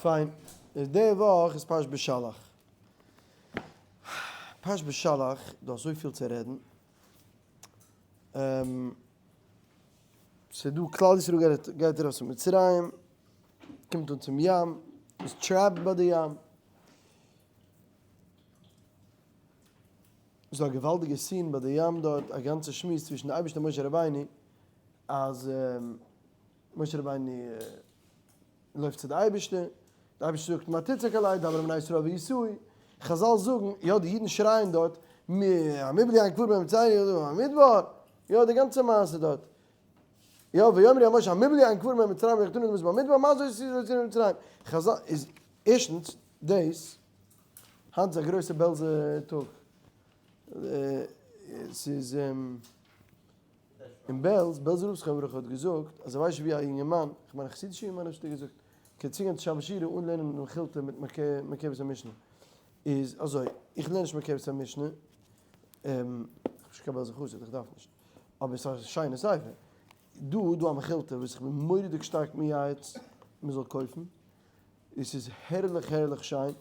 פיין, איז די וואך איז פרשת בשלח. פרשת בשלח, דא אזויפיל צו רעדן. ס'איז דא כלל ישראל גייט גייט ארויס פון מצרים, קומט אן צום ים, איז trapped ביי די ים. איז דא א געוואלדיגע scene ביי די ים דארט, א גאנצע שמועס צווישן די אייבערשטער און משה רבינו, אז משה רבינו לויפט צו די אייבערשטער, די אייבערשטער זאגט מה תצעק אלי דבר אל בני ישראל ויסעו, חזל זאגן, יא די אידן שרייען דארט, המבלי אין קבור במצרים במדבר, יא די גאנצע מעשה דארט, יא ויאמרו אל משה המבלי אין קבור במצרים ויחתנו למות במדבר מה זאת עשית לנו במצרים, חזל איז ערשטנס דאס, היינט איז א גרויסע בעלזע טאג, ס'איז. אין בעלז, בעלזער רב זכרונו לברכה האט געזאגט אז ער ווייסט ווי א יונגערמאן, איך מיין א חסידישע יונגערמאן האט ער געזאגט, קען צוגיין צו שבת שירה אן לערנען מכילתא מיט מרכבת המשנה. איז אזוי, איך לערן נישט מרכבת המשנה, איך בין נישט קיין בעלזער חסיד, איך דארף נישט, אבער עס איז א שיינע ספר. דא איז דא א מכילתא וואס איך בין מורא'דיג שטארק מייעץ מען זאל קויפן, עס איז הערליך הערליך שיין,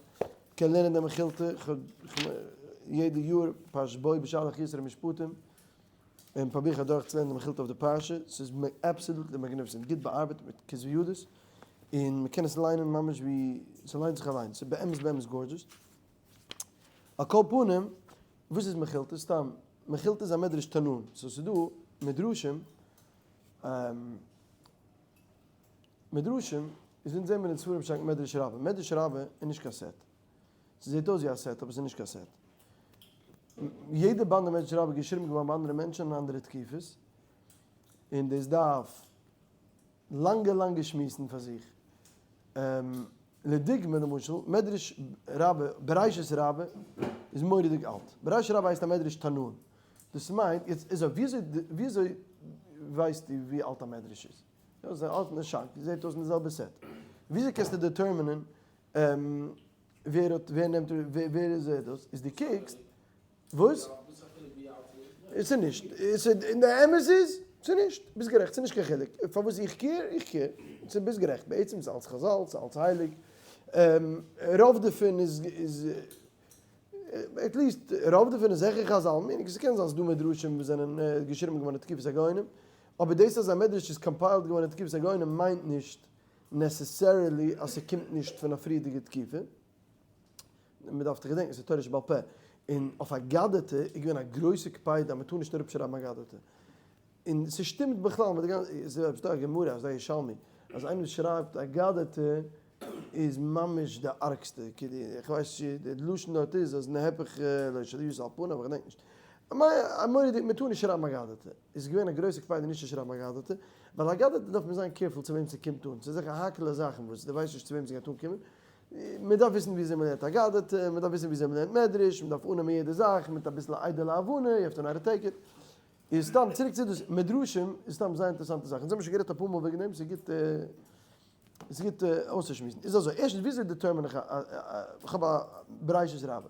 קען לערנען די מכילתא, יעדע יאר פרשת בוא בשלח יתרו משפטים, און פרוביר איך אדורך צו לערנען די מכילתא אויף די פרשה, ס'איז absolutely magnificent, גוט באארבעט מיט כתבי ידות, און מ'קען עס ליינען ממש ווי ס'ליינט זיך אליין, ס'איז באמת באמת gorgeous. על כל פנים, וואס איז מכילתא? סתם, מכילתא איז א מדרש תנאים, so ס'איז דא מדרשים, מדרשים, איז אונז זעהן מיר אין ספרים שטארק מדרש רבה, מדרש רבה איז נישט קיין סעט, ס'זעהט אויס ווי א סעט אבער ס'איז נישט קיין סעט. יעדע באנדע מדרש רבה איז געשריבן געווארן ביי אנדערע מענטשן אין אנדערע תקופות, און דאס דארף לאנגע לאנגע שמועסן פאר זיך. לדוגמא למשל, מדרש רבה, בראשית רבה, איז מורא'דיג אלט. בראשית רבה הייסט א מדרש תנאים. דאס מיינט, יעצט איז אזוי, וויאזוי ווייסטו ווי אלט א מדרש איז? יא, ס'איז אלט אין שאנק, זעט אויס אין די זעלבע סעט. וויאזוי קענסטו determine ען ווער האט ווער נעמט ווער איז ער דאס איז די קוקסט וואס? עס איז נישט עס איז און די אמת איז ס'איז נישט ביסט גערעכט ס'איז נישט קיין חילוק פארוואס איך care איך care ס'איז ביסט גערעכט בעצם איז אלץ חזל ס'איז אלץ הייליג רוב דערפון איז איז at least רוב דערפון איז זיכער חזל meaning ס'קען זיין ס'דא מדרשים וואס זענען געשריבן געווארן אין תקופת הגאונים אבער דאס אז א מדרש איז compiled געווארן אין תקופת הגאונים מיינט נישט necessarily אז ס'קומט נישט פון א פריערדיגע תקופה, מ'דארף דאך געדענקן ס'איז תורה שבעל פה, און אויף אגדתא איז געווען א גרויסע קפידה אז מ'טאר נישט אראפשרייבן אגדתא, און ס'שטימט בכלל מיט די גאנצע, ס'איז דא א גמרא, ס'איז דא א ירושלמי, אז איינער וואס שרייבט אגדתא איז ממש די ארגסטע, כאילו איך ווייס נישט די לשון דארט איז אז נהפך לו שליות על פניו, איך געדענק נישט, א מורא'דיג מ'טאר נישט שרייבן אגדתא. איז געווען א גרויסע קפידה נישט צו שרייבן אגדתא, ווייל אגדתא דארף מען זיין careful צו וועם ס'קומט אן, ס'איז זיכער האקעלע זאכן וואס דו ווייסט נישט צו וועם ס'גייט אנקומען, מען דארף וויסן וויאזוי מען לערנט אגדתא, מען דארף וויסן וויאזוי מען לערנט מדרש, מען דארף אננעמען יעדע זאך מיט אביסל איידעלע הבנה, you have to know how to take it. איז סתם צוריק צו דאס, מדרשים איז סתם זייער אינטערעסאנטע זאך, אונז האבן שוין גערעדט אפאר מאל וועגן דעם, ס'איז גוט ס'איז גוט אויסצושמועסן. איז אזוי, ערשטנס וויאזוי determine איך א, כ'האב א בראשית רבה,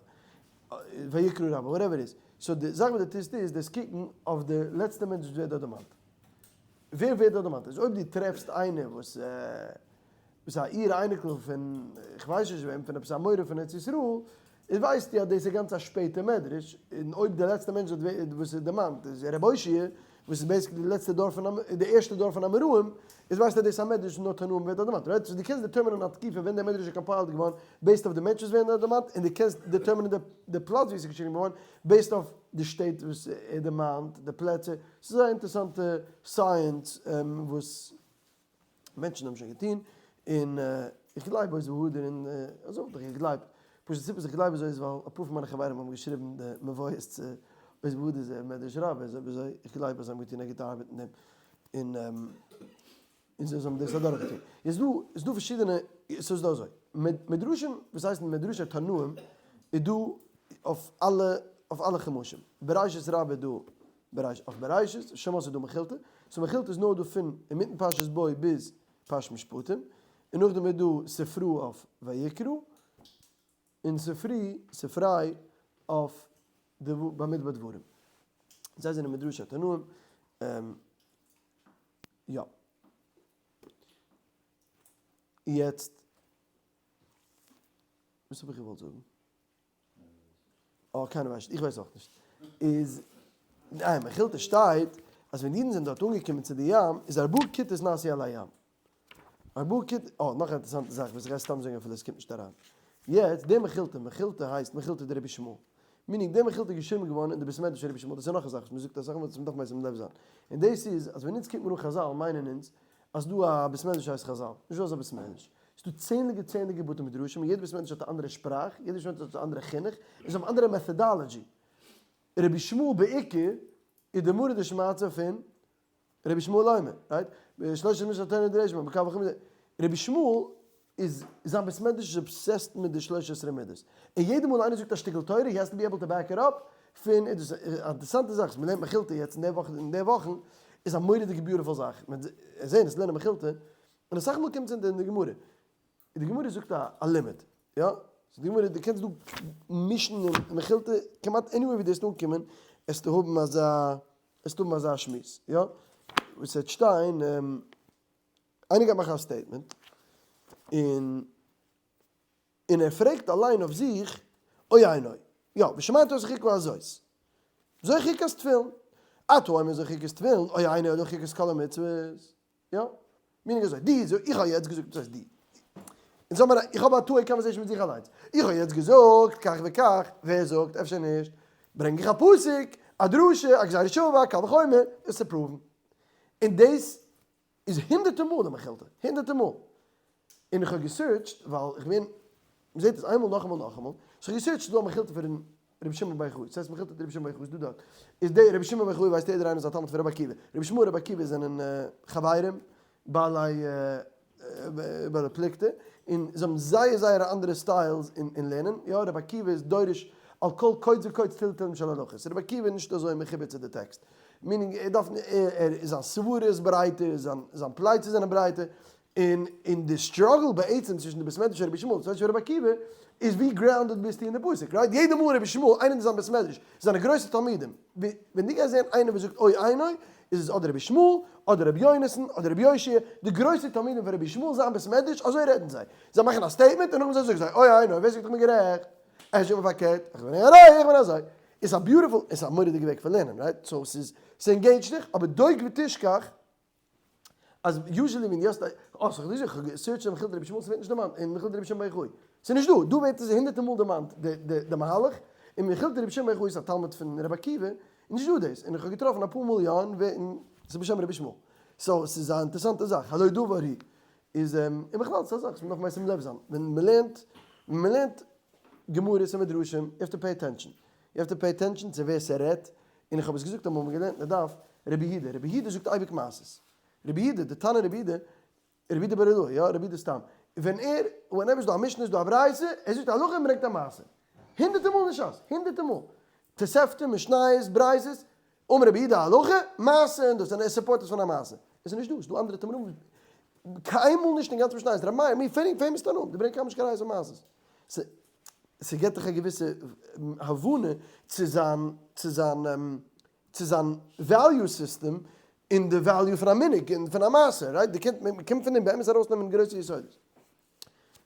ויקרא רבה, whatever איז. so די זאך וואס דו טוסט איז, דאס קוקן אויף די לעצטע מענטש וואס ווערט דארט דערמאנט. ווער ווערט דארט דערמאנט? איז אויב דו טרעפסט איינער וואס איז א איר אייניקל פון כ'ווייס נישט וועם, פון עפעס א מורה פון ארץ ישראל, איז ווייסטו אז דאס איז גאנץ א שפעטע מדרש, און אויב די לעצטע מענטש וואס איז דערמאנט איז ר' אושעיא, וואס איז basically די לעצטע דור פון די ערשטע דור פון אמוראים, איז ווייסטו אז דאס איז א מדרש וואס נאר תנאים ווערט דארט דערמאנט, right? so דו קענסט determine ען א תקופה ווען דער מדרש איז compiled געווארן based אויף די מענטש וואס ווערן דארט דערמאנט, און דו קענסט determine ען די פלאץ ווי עס איז געשריבן געווארן based אויף די שטעט וואס ער דערמאנט, די פלעצער, ס'איז זייער אינטערעסאנטע science וואס מענטשן האבן שוין געטון, און איך גלייב עוז והדר און אזוי וואלט איך געגלייבט, פשוט די סיבה וואס איך גלייב אזוי איז ווייל אפאר פון מיינע חברים האבן געשריבן די מבואות צו עוז והדר איז מדרש רבה, איז אויב אזוי איך גלייב אז זיי האבן געטון א גוטע ארבעט אין דעם, און און זיי האבן דאס אדורכגעטון. איז דא איז דא פארשידענע, ס'איז דא אזוי, מדרשים וואס הייסן מדרשי תנאים איז דא אויף אלע אויף אלע חומשים, בראשית רבה איז דא בראשית אויף בראשית, שמות איז דא מכילתא, so מכילתא איז נאר דא פון אינמיטן פרשת בוא ביז פרשת משפטים, און נאכדעם איז דא ספרא אויף ויקרא, און ספרי ספרי אויף די במדבר דברים. זיי זענען מדרשי התנאים. יא. יעצט. וואס האב איך געוואלט זאגן? אה, קיינער ווייסט נישט, איך ווייס אויך נישט. איז, ניין, מכילתא שטייט אז ווען אידן זענען דארט אנגעקומען צו די ים, איז ארבעה כיתות נעשו על הים. ארבעה כיתות, אה, נאך א אינטערעסאנטע זאך וואס איך גיי סתם זאגן אפילו עס קומט נישט אריין. יעצט, די מכילתא, מכילתא הייסט מכילתא דרבי ישמעאל. meaning די מכילתא איז געשריבן געווארן אין די בית מדרש פון רבי ישמעאל, דאס איז נאך א זאך וואס מען זאגט אסאך מאל וואס מען דארף משים לב זיין. און דאס איז אז ווען אונז קוקט מיר אן חזל מיינען אונז אז ס'דא א בית מדרש הייסט חזל. נישטא אזא בית מדרש. ס'דא צענדליגע צענדליגע בתי מדרשים און יעדע בית מדרש האט א אנדערע שפראך, יעדע בית מדרש האט א אנדערע חינוך, און זיי האבן אנדערע methodology. רבי ישמעאל בעיקר איז די מרא דשמעתא פון רבי ישמעאל אומר, right? שלוש עשרה מידות התורה נדרשת בהם, בקו וחמ ד. רבי ישמעאל איז, זיין בית מדרש איז obsessed מיט די 13 מידות. און יעדע מאל איינער זאגט א שטיקל תורה, he has to be able to back it up, פון, איז דאס א אינטערעסאנטע זאך, וואס מ'לערנט מכילתא יעצט אין די וואך, אין די וואכן, איז א מורא'דיגע beautiful זאך. מ'וועט זען עס לערנען מכילתא, און אסאך מאל קומט עס אונטער אין די גמרא. די גמרא זאגט א לימוד, יא? so די גמרא, דו קענסט דא מישן אין מכילתא כמעט anywhere ווי דו וועסט אנקומען, וועסטו האבן אזא, וועסטו האבן אזא שמועס, יא? וואס וועט שטיין, איינער גייט מאכן א statement, און און ער פרעגט אליין אויף זיך, או אינו, יא, ושמעת את החוקה הזאת, זו חוקת תפילין, אתה אומר זו חוקת תפילין, או אינו אלא חוקת כל המצוות. יא? meaning אזוי, די זאג, איך האב יעצט געזאגט, וואס הייסט די? אונז האבן א, איך האב א two way conversation מיט זיך אליינס. איך האב יעצט געזאגט כך וכך, ווער זאגט? אפשר נישט. ברענג איך א פסוק, א דרשה, א גזירה שווה, א קל וחומר, עס צו prove ן. און דאס איז הונדערטער מאל אין מכילתא, הונדערטער מאל. און איך האב גע search ט, ווייל איך בין, מ'זעט עס איינמאל נאכאמאל נאכאמאל, so איך האב גע search ט ס'איז דא א מכילתא פון רבי שמעון בר יוחאי, ס'הייסט מכילתא דרבי שמעון בר יוחאי איז דא דארט, איז דער רבי שמעון בר יוחאי ווייסט יעדער איינער איז א תלמיד פון רבי עקיבא, רבי ישמעאל און רבי עקיבא זענען חברים, בעלי בעלי פלוגתא, און זיי האבן זייער זייער אנדערע styles אין לערנען, יא רבי עקיבא איז דורש על כל קוץ וקוץ תילי תילים של הלכות, רבי עקיבא איז נישט אזוי מחובר צו די טעקסט, meaning ער דארף ער זיין סברה איז ברייטער, זיין זיין פלייצעס זענען ברייטער, און און די struggle בעצם צווישן די בית מדרש און רבי ישמעאל, צווישן רבי עקיבא, איז ווי grounded ביסטו אין די פסוק, right? יעדע מאל רבי ישמעאל, איינער אין זיין בית מדרש, זיינע גרויסע תלמידים, ווען דו גייסט זען איינער וואס זאגט או אינו, איז עס אדער רבי ישמעאל, אדער רבי יונתן, אדער רבי יושע, די גרויסע תלמידים פון רבי ישמעאל זיין בית מדרש, אזוי רעדן זיי. זיי מאכן א statement און נאכדעם זיי זאגן זיי או אינו, ווער זאגט איך בין גערעכט? אפשר איך בין פארקערט, איך בין אזוי, איך בין אזוי. איז א beautiful, איז א מורא'דיגע וועג פון לערנען, right? so ס'איז, ס' engage ט דיך, אבער דוק ותשכח, אז usually ווען דו האסט א, אה, ס'איז נישט, כ'האב גע search ט אין מכילתא רבי ישמעאל ס'ווערט נישט דערמאנט אין מכילתא רבי שמעון בר יוחאי, ס'איז נישט דא, דא ווערט עס הונדערטער מאל דערמאנט די די די מהלך, אין מכילתא רבי שמעון בר יוחאי איז א תלמיד פון רבי עקיבא, איז נישט דא דאס, און איך האב געטראפן אפאר מאל יא, און ס'איז בשם רבי ישמעאל, so ס'איז א אינטערעסאנטע זאך, הלא דבר הוא, איז, און בכלל ס'איז א זאך וואס מ'דארף משים לב זיין, ווען מ'לערנט, ווען מ'לערנט גמרות און מדרשים, you have to pay attention, you have to pay attention צו ווער ס'רעדט, און איך האב עס געזאגט אמאל, מ'האט געלערנט אין די דף, רבי יהודה, רבי יהודה זאגט אייביג מעשות. רבי יהודה, די תנא רבי יהודה, רבי יהודה בר אלעאי, יא, רבי יהודה סתם, ווען ער, whenever ס'איז דא א משנה, איז דא א ברייתא, ער זאגט א הלכה און ברענגט א מעשה. הונדערטער מאל אין שס, הונדערטער מאל. תוספתא, משניות, ברייתות, אמר רבי יהודה הלכה, מעשה, און דאס, און ער support עס פון א מעשה. עס איז נישט דא, עס איז דא אנדערע תנאים, קיינמאל נישט אין גאנץ משניות, רבי מאיר, מיר famous תנאים, די ברענגען קיינמאל נישט קיין ראיות און מעשות. ס'געט דיך א געוויסע הבנה צו זיין צו זיין צו זיין value system און די value פון א מנהג און פון א מעשה, right? די קענסט מ'קען פון דעם באמת ארויסנעמען גרויסע יסודות.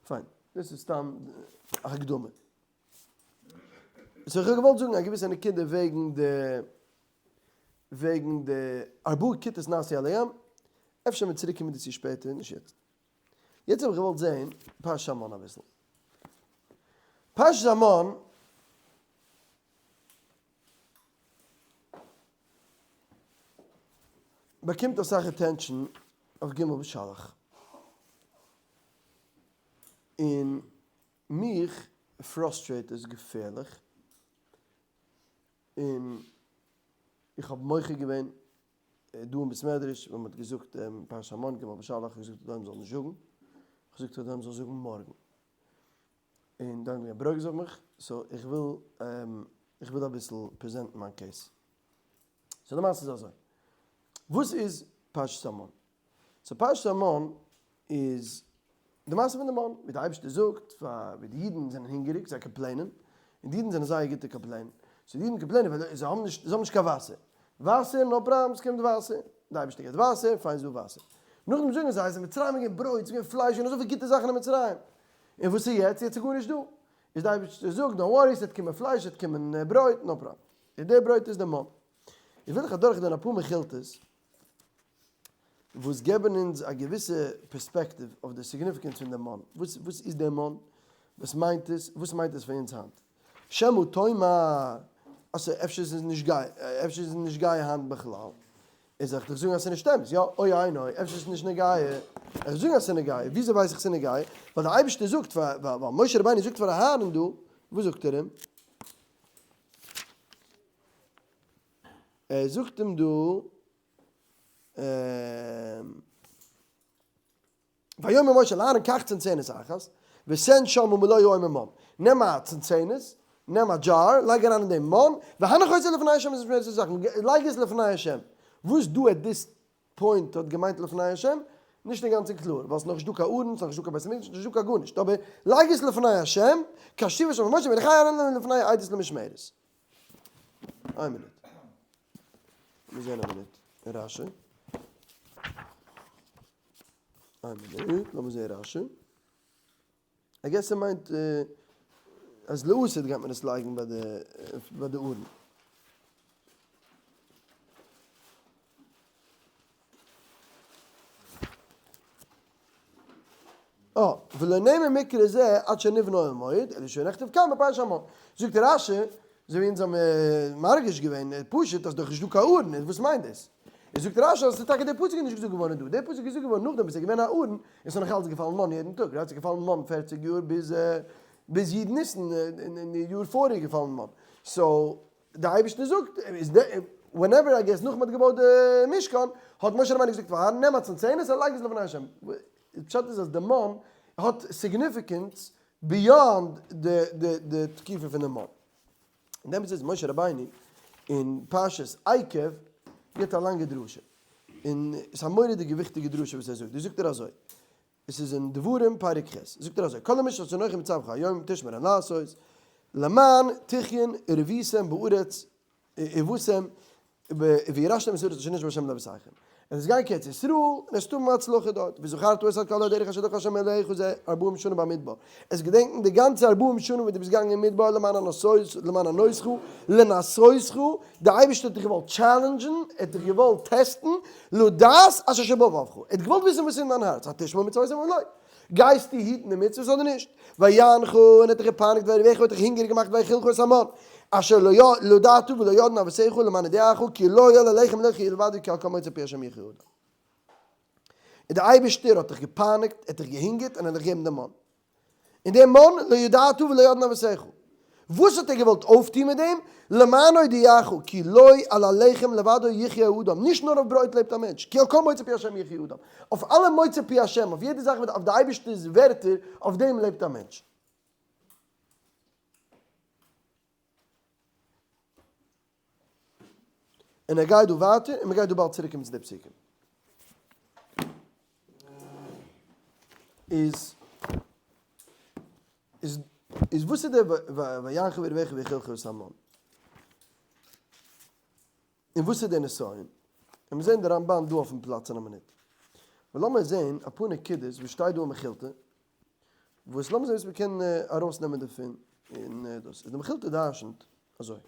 פיין, דאס איז סתם א הקדמה. so איך האב געוואלט זאגן א געוויסע נקודה וועגן די וועגן די ארבעה כיתות נעשו על הים, אפשר מיר צוריק קומען דערצו שפעטער, נישט יעצט. יעצט האב איך געוואלט זעהן פרשת המן אביסל. פרשת המן באקומט אסאך attention אויף ג' בשלח. און מיך frustrate עס געפערליך. און איך האב מוחה געווען דא אין בית מדרש ווען מ'האט געזאגט פרשת המן ג' בשלח האב איך געזאגט אז דער עולם זאל נישט זאגן, איך האב געזאגט אז דער עולם זאל זאגן מארגן, און דער עולם איז געווען ברוגז אויף מיך, so איך וויל איך וויל אביסל present ן מיין case. so די מעשה איז אזוי, וואס איז פרשת המן? so פרשת המן איז די מעשה פון די מן, ווי די אייבערשטער זאגט פאר ווי די אידן זענען הונגעריג, זיי complain ען, און די אידן זענען זייער גוטע complain ען, so די אידן complain ען ווייל זיי האבן נישט, זיי האבן נישט קיין וואסער, וואסער, no problem, ס'קומט וואסער, די אייבערשטער געבט וואסער, פיין ס'דא וואסער. נאכדעם זאגן זיי אז אין מצרים איז געווען ברויט, ס'איז געווען פלייש, געווען אזויפיל גוטע זאכן אין מצרים, און וואס איז יעצט, יעצט איז גארנישט דא. איז די אייבערשטער זאגט don't worry ס'וועט קומען פלייש ס'וועט קומען ברויט no problem. איז די ברויט איז די מן. איז וויל איך אדורך גיין אפאר מכילתות וואס געבן אונז א געוויסע פערספעקטיוו אויף די significance פון די מן. וואס וואס איז די מן? וואס מיינט עס? וואס מיינט עס פאר אונז היינט? שמא תאמר אז אפשר איז עס נישט גיי אפשר איז עס נישט גיי היינט בכלל. איז איך דיך זאגן אז ס'איז נישט אמת, יא, אוי איי נאו, אפשר איז נישט נוגע, איך זאג אז ס'איז נוגע, וויאזוי ווייס איך ס'איז נוגע? ווייל דער אייבערשטער זאגט פאר, ווייל משה רבינו זאגט פאר אהרן דא, וואס זאגט ער אים? ער זאגט אים דא, ויאמר משה אל אהרן קח צנצנת אחת, ושם שמה מלאה העומר מן, נעם א צנצנת, נעם א דזשאר, לייג אריין אין דעם מן, והנח אותו לפני השם את משמרת הזכר, לייג עס לפני השם. וואס דא at this point האט געמיינט לפני השם, נישט אינגאנצן קלאר, ווייל ס'איז נאכנישט דא קיין ארון, ס'איז נאכנישט דא קיין בית המקדש, נישט דא קיין גארנישט, אבער לייג עס לפני השם, כאשר ציוה השם את משה והניחהו אהרן לפני העדות למשמרת. איין מינוט. לאמיר זען א מינוט אין רשי. איין מינוט, לאמיר זעהן רשי. I guess ער מיינט אז לעתיד גייט מען עס לייגן ביי די ביי די ארון. אה, ולא נאמר מקרא זה עד שנבנה אוהל מועד, אלא שנכתב כאן בפרשת המן. זאגט רשי, אזוי ווי אונז האבן מרגיש געווען, פשוט אז דאך נישט דא קיין ארון, איז וואס מיינט דאס? איז זאגט רשי אז טאקע דער פסוק איז נישט געזאגט געווארן דא, דער פסוק איז געזאגט געווארן נאכדעם וואס עס איז געווען א ארון, און עס איז נאך אלץ געפאלן מן יעדן טאג, right? עס איז געפאלן מן פערציג יאר ביז ביז י' ניסן אין די יאר פאר איז געפאלן מן, so די אייבערשטער זאגט איז די whenever I guess נאך מען האט געבויט די משכן האט משה רבינו געזאגט פאר אהרן נעם א צנצנת און לייג עס לפני השם, די פשט איז אז די מן האט significance beyond די די די תקופה פון די מן. און דעמאלטס איז משה רבינו אין פרשת עקב גיבט א לאנגע דרשה, און עס איז א מורא'דיגע וויכטיגע דרשה וואס ער זאגט, דא זאגט ער אזוי, עס איז אין דברים פרק ח', זאגט ער אזוי, כל המשפט אשר אנכי מצווך היום תשמרון לעשות, למען תחיון ורביתם בארץ ובאתם וירשתם את הארץ אשר נשבע ה' לאבותיכם. עס איז גיין קיין ארץ ישראל און עס טון הצלחה דארט, וזכרת את כל הדרך אשר הלך ה' אלהיך זה ארבעים שנה במדבר, עס געדענקן די גאנצע ארבעים שנה וואס דו ביסט געגאנגען אין מדבר למען למען הנסותך, לנסותך, די אייבערשטער האט דיך געוואלט challenge ן, ער האט דיך געוואלט טעסטן, לדעת אשר שבלבבך, ער האט געוואלט וויסן וואס איז אין דיין הארץ, התשמור מצותי או לא, גייסטו היטן די מצוות אדער נישט? ויענך, און ער האט דיך געפייניגט, וירעיבך, האט דיך הונגעריג געמאכט, ויאכילך את המן, אשר לא ידעת ולא ידעון אבותיך למען הודיעך, כי לא על הלחם יחיה לבדו כי על כל מוצא פי השם יחיה אדם. און דער אייבערשטער האט דיך געפייניגט, ער האט דיך געהונגערט, און ער האט דיך געגעבן דעם מן. און דער מן לא ידעת ולא ידעון אבותיך. וואס האט ער געוואלט אויפטון מיט דעם? למען הודיעך כי לא על הלחם לבדו יחיה האדם, נישט נאר אויף ברויט לעבט א מענטש, כי על כל מוצא פי השם יחיה האדם, אויף אלע מוצא פי השם, אויף יעדע זאך אויף די אייבערשטער'ס ווערטער, אויף דעם לעבט א מענטש. און ער גייט דא ווייטער, און מ'גייט דא באלד צוריק קומען צו די פסוקים. איז איז איז וואס איז די ויענך וירעיבך ויאכילך את המן? און וואס איז די נסיון? און מיר זעהן די רמבן דא אויפן פלאץ אין א מינוט. אבער לאמיר זעהן אפאר נקודות וואס שטייט דא אין מכילתא, וואס לאמיר זעהן וואס מ'קען ארויסנעמען דערפון, און דאס איז די מכילתא דרשנ'ט אזוי.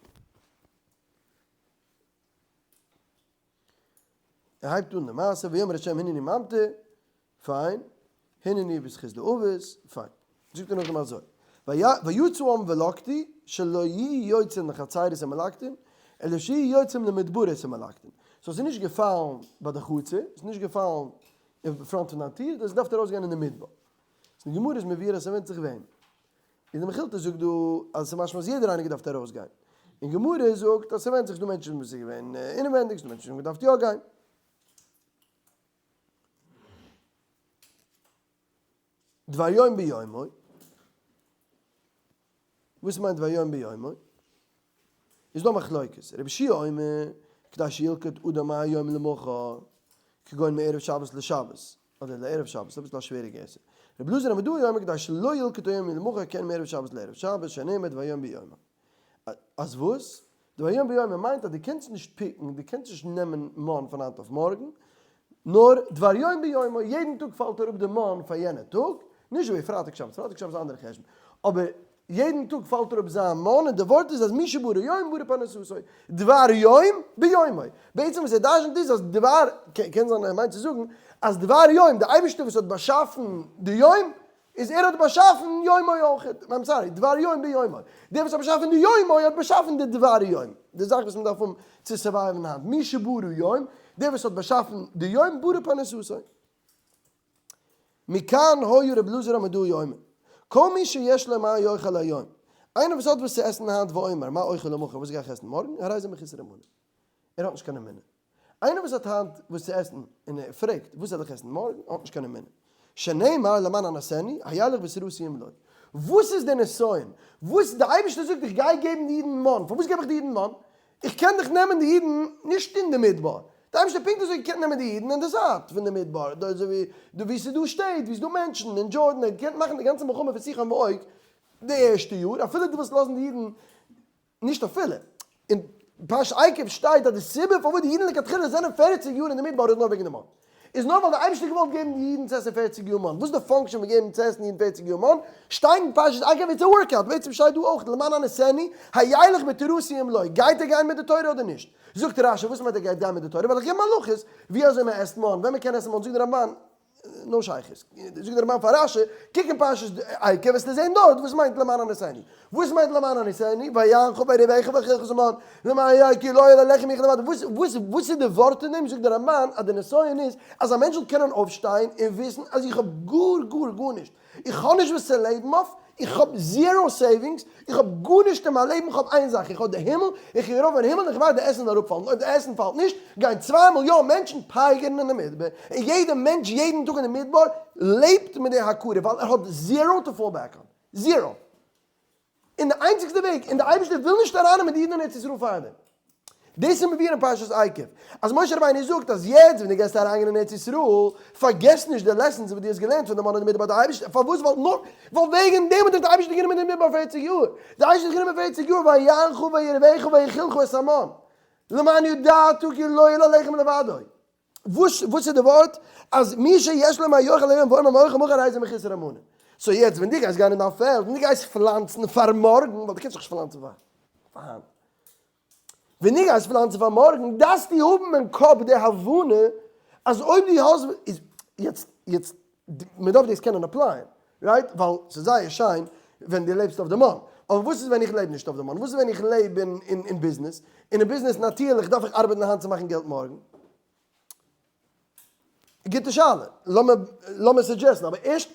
ער הייבט אן די מעשה, ויאמר ה' הנני ממטיר, פיין, הנני בזכות די אבות, פיין. זאגט ער נאכדעם אזוי, ויצאו העם ולקטו, שלא יהיו יוצאים לחצרות המלקטים, אלא שיהיו יוצאים למדברות המלקטים. so עס איז נישט געפאלן ביי די חצר, עס איז נישט געפאלן אין front פון דיין טיר, דאס דארף ארויסגיין אין די מדבר. so די גמרא איז מבאר אז ס'ווענדט זיך וועם. און די מכילתא זאגט דא אז ס'איז משמע אז יעדער איינער געדארפט ארויסגיין. און גמרא זאגט אז ס'ווענדט זיך, ס'דא מענטשן וואס איז געווען אינעווענדיג, ס'דא מענטשן וואס האבן געדארפט יא גיין. דבר יום ביומו, וואס מיינט דבר יום ביומו? איז דא מחלוקת, רבי יהושע אומר, כדי שילקוט אדם מהיום למחר, כגון מערב שבת לשבת, אדער לערב שבת, אביסל א שווערע גירסא. רבי אלעזר המודעי אומר, כדי שלא ילקוט היום למחר, כן מערב שבת לערב שבת, שנאמר דבר יום ביומו. אז וואס? דבר יום ביומו מיינט אז דו קענסט נישט pick ן, דו קענסט נישט נעמען מן פון היינט אויף מארגן, נאר דבר יום ביומו, יעדן טאג פאלט אראפ די מן פאר יענע טאג, נישט אזוי ווי פרייטאג שבת, פרייטאג שבת איז א אנדערע חשבון, אבער. יעדן טאג פאלט אראפ זיין מן, און די ווארט איז אז מי שברא יום ברא פרנסתו, דבר יום ביומו. בעצם וואס ער דרשנ'ט איז אז דבר, קען זיין ער מיינט צו זאגן אז דבר יום, די אייבערשטער וואס האט באשאפן די יום, איז ער האט באשאפן יומו אויך, I'm sorry, דבר יום ביומו. דער וואס האט באשאפן די יומו האט באשאפן די דבר יום, די זאך וואס מען דארף האבן צו survive ן היינט, מי שברא יום, דער וואס האט באשאפן די יום ברא פרנסתו. מכאן היה רבי אלעזר המודעי אומר, כל מי שיש לו מה יאכל היום, איינער וואס האט וואס צו עסן היינט ואומר מה אוכל למחר וואס גיי איך עסן מארגן, הרי זה מחוסר אמונה. ער האט נישט קיין אמונה. איינער וואס האט היינט וואס צו עסן און ער פרעגט וואס זאל איך עסן מארגן, האט נישט קיין אמונה. שנאמר למען אנסני, הילך בתורתי אם לא. וואס איז דער נסיון? וואס די אייבערשטער זאגט איך גיי געבן די אידן מן, פארוואס געב איך די אידן מן? איך קען דאך נעמען די אידן נישט אין די מדבר, די אייבערשטער פונקט אזוי געקענט נעמען די אידן אין די זייט פון די מדבר, דא אזוי ווי דא ווי ס'איז דא שטעט ווי ס'איז דא מענטשן, אין Jordan, ער האט געקענט מאכן די גאנצע מלחמה פון סיחון ועוג די ערשטע יאר, אפילו דו ווילסט לאזן די אידן, נישט אפילו, אין פרשת עקב שטייט אז די סיבה פארוואס די אידן לכתחילה זענען פערציג יאר אין די מדבר איז נאר וועגן די מן. איז נאר ווייל די אייבערשטער האט געוואלט געבן די אידן צו עסן פערציג יאר מן, וואס איז די function פון געבן צו עסן אידן פערציג יאר מן? שטייט אין פרשת עקב it's a workout, בעצם שטייט דא אויך למען אנסני, הילך בתורתי אם לא, גייט ער גיין מיט די תורה אדער נישט? זאגט רשי וואס מיינט ער גייט גיין מיט די תורה? ווייל איך געב הלכות ווי אזוי מען עסט מן, ווען מען קען עסן מן, זאגט די רמבן, no שייכות. זאגט דער רמבן פאר רשי, קוק אין פרשת עקב וועסטו זען דארט וואס מיינט למען אנסני. וואס מיינט למען אנסני? ויענך וירעיבך ויאכילך את המן, למען ידע כי לא על הלחם יחיה לבדו. וואס וואס וואס איז די ווארט אין דעם? זאגט דער רמבן אז די נסיון איז אז א מענטש זאל קענען אויפשטיין און וויסן אז איך האב גאר גאר גארנישט, איך האב נישט וואס צו לעבן אויף, איך האב zero savings, איך האב גארנישט אין מיין לעבן, איך האב איין זאך, איך האב די הימל, איך גיי ארויף אין הימל און איך ווארט די עסן זאל אראפפאלן, אויב די עסן פאלט נישט, גייען 2 מיליאן מענטשן פייגערן אין די מדבר, און יעדע מענטש יעדן טאג אין די מדבר לעבט מיט די הכרה, ווייל ער האט zero to fall back on, zero. און די איינציגסטע וועג, און די אייבערשטער וויל נישט ארייננעמען די אידן אין ארץ ישראל פארדעם. דאס איז מבואר אין פרשת עקב, אז משה רבינו זאגט אז יעצט ווען דו גייסט אריינגיין אין ארץ ישראל, פארגעס נישט די lessons וואס דו האסט געלערנט פון די מן אין די מדבר, די אייבערשטער, פארוואס? ווייל נאר, ווייל וועגן דעם האט דיך די אייבערשטער גענומען אין די מדבר פערציג יאר, די אייבערשטער האט דיך גענומען פערציג יאר, ויענך וירעיבך ויאכילך את המן, למען ידעת כי לא על הלחם לבדו. וואס וואס איז די ווארט? אז מי שיש לו מה יאכל היום ואומר מה אוכל מחר הרי זה מחוסר אמונה. so יעצט ווען דו גייסט גיין אין דיין פעלד און דו גייסט פלאנצן פאר מארגן, ווייל דו קענסט דאך נישט פלאנצן פאר היינט. ווען דו גייסט פלאנצן פאר מארגן דארפסטו האבן אין קאפ די הבנה אז אויב דו האסט, איז יעצט יעצט מען דארף דאס קענען apply ען, right? ווייל ס'איז זייער שיין ווען דו לעבסט אויף די מן, אבער וואס איז ווען איך לעב נישט אויף די מן? וואס איז ווען איך לעב אין ביזנעס? און אין ביזנעס נאטירליך דארף איך ארבעטן היינט צו מאכן געלט מארגן. גוטע שאלה, לאמיר suggest ן, אבער ערשט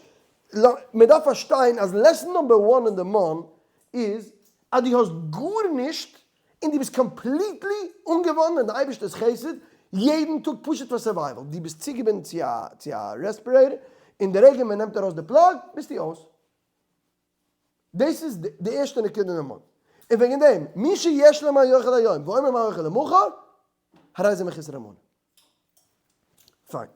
מען דארף פארשטיין אז lesson number one אין די מן איז אז דו האסט גארנישט און דו ביסט completely אנגעוואנדן אין די אייבערשטער'ס חסד יעדן טאג פשוט פאר survival, דו ביסט צוגעבינדן צו א צו א respirator און די רגע מען נעמט ארויס די plug ביסטו אויס. דאס איז די ערשטע נקודה אין די מן. און וועגן דעם, מי שיש לו מה יאכל היום ואומר מה אוכל למחר, הרי זה מחוסר אמונה. פיין.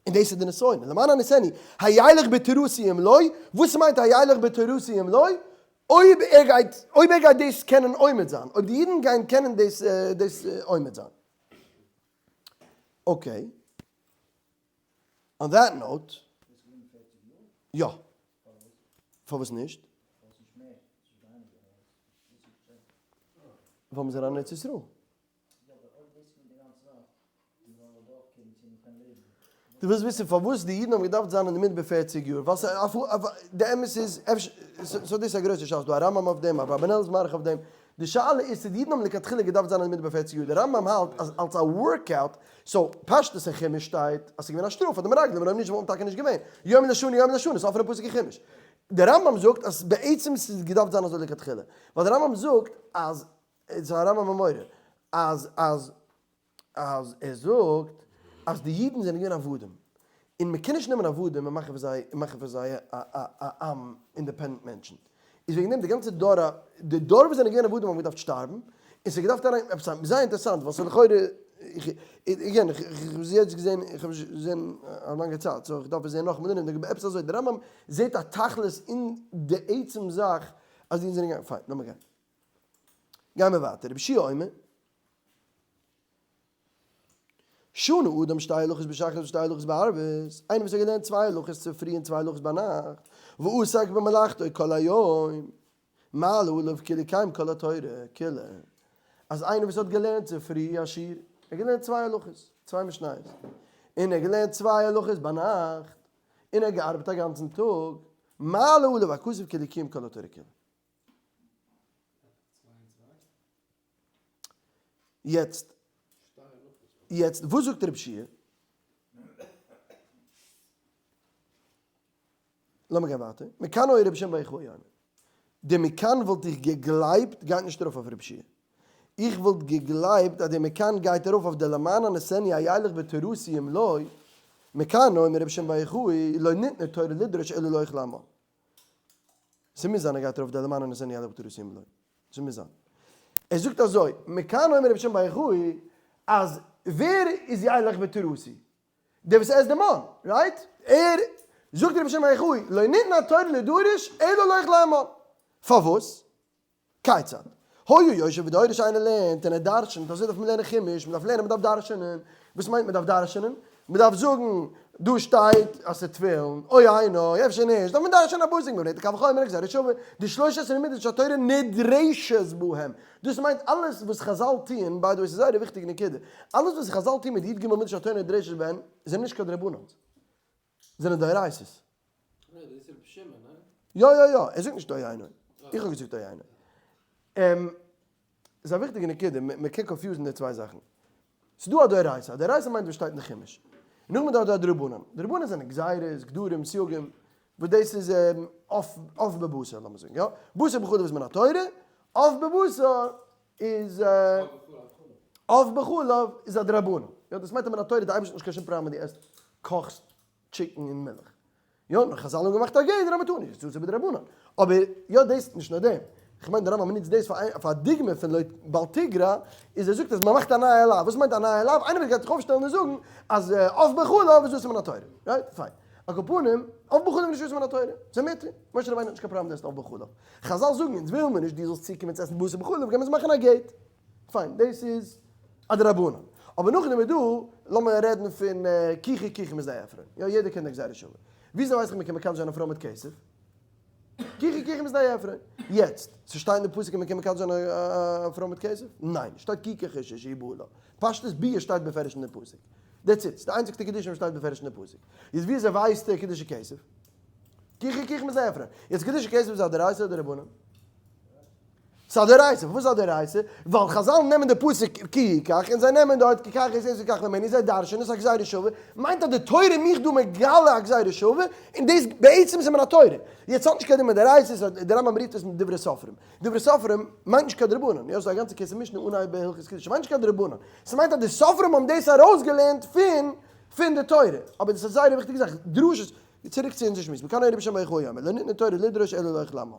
און דאס איז די נסיון, למען אנסני, הילך בתורתי אם לא, וואס מיינט הילך בתורתי אם לא? אויב ער גייט, אויב ער גייט דאס קענען עומד זיין, אויב די אידן גייען קענען דאס דאס עומד זיין. okay. On that note. יא. פארוואס נישט? ווייל מ'איז אריין אין ארץ ישראל. דו ווילסט וויסן פארוואס די אידן האבן געדארפט זיין אין די מדבר פערציג יאר? ווייל ס'איז די אמת איז, אפשר, so דאס איז א גרויסע שאלה, ס'איז דא א רמב ם אויף דעם, אברבנאל איז מאריך אויף דעם, די שאלה איז צו די אידן האבן לכתחילה געדארפט זיין אין די מדבר פערציג יאר, די רמב ם האלט אז אלס א workout, so פשטות אין חומש שטייט אז ס'איז געווען א שטראף פאר די מרגלים און אויב נישט וואלט מען טאקע נישט געווען, יום לשנה יום לשנה, ס'איז א אפענע פסוק אין חומש. די רמב ם זאגט אז בעצם ס'איז געדארפט זיין אזוי לכתחילה, ווייל די רמב ם זאגט אז, ס'איז א רמב ם אמורא, אז אז אז ער זאגט אז די אידן זענען געווען עבדים, און מען קען נישט נעמען עבדים און מאכן פון זיי און מאכן פון זיי א א עם independent מענטשן, איז וועגן דעם די גאנצע דור א די דור וואס זענען געווען עבדים האבן געדארפט שטארבן, און ס'האט געדארפט אריין עפעס א זייער אינטערעסאנט ווייל ס'איז לכאורה איך again איך האב עס יעצט געזען איך האב נישט געזען א לאנגע צייט so איך דארף עס זען נאכאמאל אבער עפעס אזוי די רמב ם זעט א תכלית אין די עצם זאך אז די אידן זענען געגאנגען פיין לאמיר גיין גיימער ווייטער רבי יהושע אומר. שנה אדם שתי הלכות בשחרית ושתי הלכות בערבית, איינער וואס האט געלערנט צוויי הלכות צופרי און צוויי הלכות ביינאכט, ועסק במלאכתו כל היום, מעלה עליו כאילו קיים כל התורה כולה, אז איינער וואס האט געלערנט צופרי א שיעור, ער האט געלערנט צוויי הלכות, צוויי משניות, און ער האט געלערנט צוויי הלכות ביינאכט, און ער האט געארבעט א גאנצן טאג, מעלה עליו הכתוב כאילו קיים כל התורה כולה. יעצט, יעצט וואס זאגט רב שיע? לאמיר גיין ווייטער, מכאן היה רבי שמעון בר יוחאי אומר, די מכאן וואלט איך געגלייבט גייט נישט ארויף אויף רב שיע, איך וואלט געגלייבט אז די מכאן גייט ארויף אויף די למען אנסני הילך בתורתי אם לא, מכאן אומר רבי שמעון בר יוחאי לא ניתנה תורה לדרוש אלא לאוכלי המן. ס'מוז זיין ער גייט ארויף די למען אנסני הילך בתורתי אם לא. ס'מוז זיין. ער זאגט אזוי, מכאן אומר רבי שמעון בר יוחאי אז ווער איז ילך בתורתי? דער וואס עסט די מן, right? ער זאגט רבי שמעון בר יוחאי, לא ניתנה התורה לדרוש אלא לאוכלי המן. פארוואס? כיצד? היה יושב ודורש איינער לערנט און ער דרשנ'ט, אזוי דארף מען לערנען חומש, מען דארף לערנען מען דארף דרשנ'ען, וואס מיינט מען דארף דרשנ'ען? מען דארף זאגן, דא שטייט אז ס'איז תפילין, אוי אינו, אפשר נישט, דארף מען דרשנ'ען א פסוק, מען ברענגט די קל וחומר, גזירה שווה, די שלוש עשרה מידות שהתורה נדרשת בהם, דאס מיינט אלעס וואס חזל טוען, by the way ס'איז זייער א וויכטיגע נקודה, אלעס וואס חזל טוען מיט די י"ג מידות שהתורה נדרשת בהן, זענען נישט קיין דרבנן'ס, זענען דאורייתא'ס. יא יא יא, ער זאגט נישט או אינו, איך האב געזאגט או אינו. ס'איז א וויכטיגע נקודה, מען קען confuse ן די צוויי זאכן. ס'איז דא א דאורייתא, א דאורייתא מיינט וואס שטייט אין די חומש. און נאכדעם איז דא א דרבנן. דרבנן זענען גזירות, גדרים, סייגים, וואס דאס איז עוף בבשר לאמיר זאגן, יא. בשר בחלב איז מן התורה, עוף בבשר איז עוף בחלב איז א דרבנן. יא, דאס מיינט אז מן התורה די אייבערשטער האט נישט קיין שום פראבלעם אז דו עסט, קאכסט chicken און מילך. יא, נאר חזל האבן געמאכט א גדר אז מ'טאר נישט, דאס איז בדרבנן. אבער יא דאס, נישט נאר דעם. איך מיין די רמב ם נוצט דאס פאר א דוגמא פון לויט בל תגרע, איז ער זאגט אז מ'מאכט א נייע לאו. וואס מיינט א נייע לאו? איינער וועט גייט זיך אויפשטעלן און זאגן אז עוף בחלב איז אסור מן התורה. right? פיין. על כל פנים, עוף בחלב איז נישט אסור מן התורה. ס'איז מותר. משה רבינו האט נישט קיין פראבלעם דו עסט עוף בחלב. חזל זאגן אונז וויל מיר נישט דו זאלסט צוקומען צו עסן בשר בחלב, גיימיר עס מאכן א gate. פיין, דאס איז א דרבנן. אבער נאכדעם איז דא, לאמיר רעדן פון קיחה קיחה משדה עפרון. יא, יעדער קען די גזירה שווה. וויאזוי ווייס איך מ'קען מקדש זיין א פרוי מיט כסף? קיחה קיחה משדה עפרון. יעצט, ס'שטייט אין די פסוק אז מ'קען מקדש זיין א פרוי מיט כסף? ניין, שטייט כי יקח איש אשה ובעלה. פשטות ביאה שטייט בפירוש אין די פסוק. That's it. ס'איז די איינציגסטע קידושין וואס שטייט בפירוש אין די פסוק. יעצט וויאזוי ווייסט ער קידושי כסף? קיחה קיחה משדה עפרון. יעצט קידושי כסף איז א דאורייתא אדער דרבנן? ס'איז א דאורייתא, פארוואס איז א דאורייתא? ווייל חזל נעמען די פסוק כי יקח און זיי נעמען דארט כי קח את אשתו קח ממני, זיי דרש'ענען עס א גזירה שווה, מיינט אז די תורה מיך דא מגלה א גזירה שווה, און דאס בעצם איז מן התורה. יעצט האט נישט קיין דין מיט דאורייתא, ס'האט, די רמב ם רופט עס דברי סופרים. דברי סופרים מיינט נישט קיין דרבנן, יא ס'איז דא א גאנצע כסף משנה אנהייב הלכות קידושין, מיינט נישט קיין דרבנן. ס'מיינט אז די סופרים האבן דאס ארויסגעלערנט פון פון די תורה. אבער דאס איז א זייער וויכטיגע זאך, דרשות, צוריק צו אונזער שמועס, מכאן היה רבי שמעון בר יוחאי אומר, לא ניתנה תורה לדרוש אלא לאוכלי המן.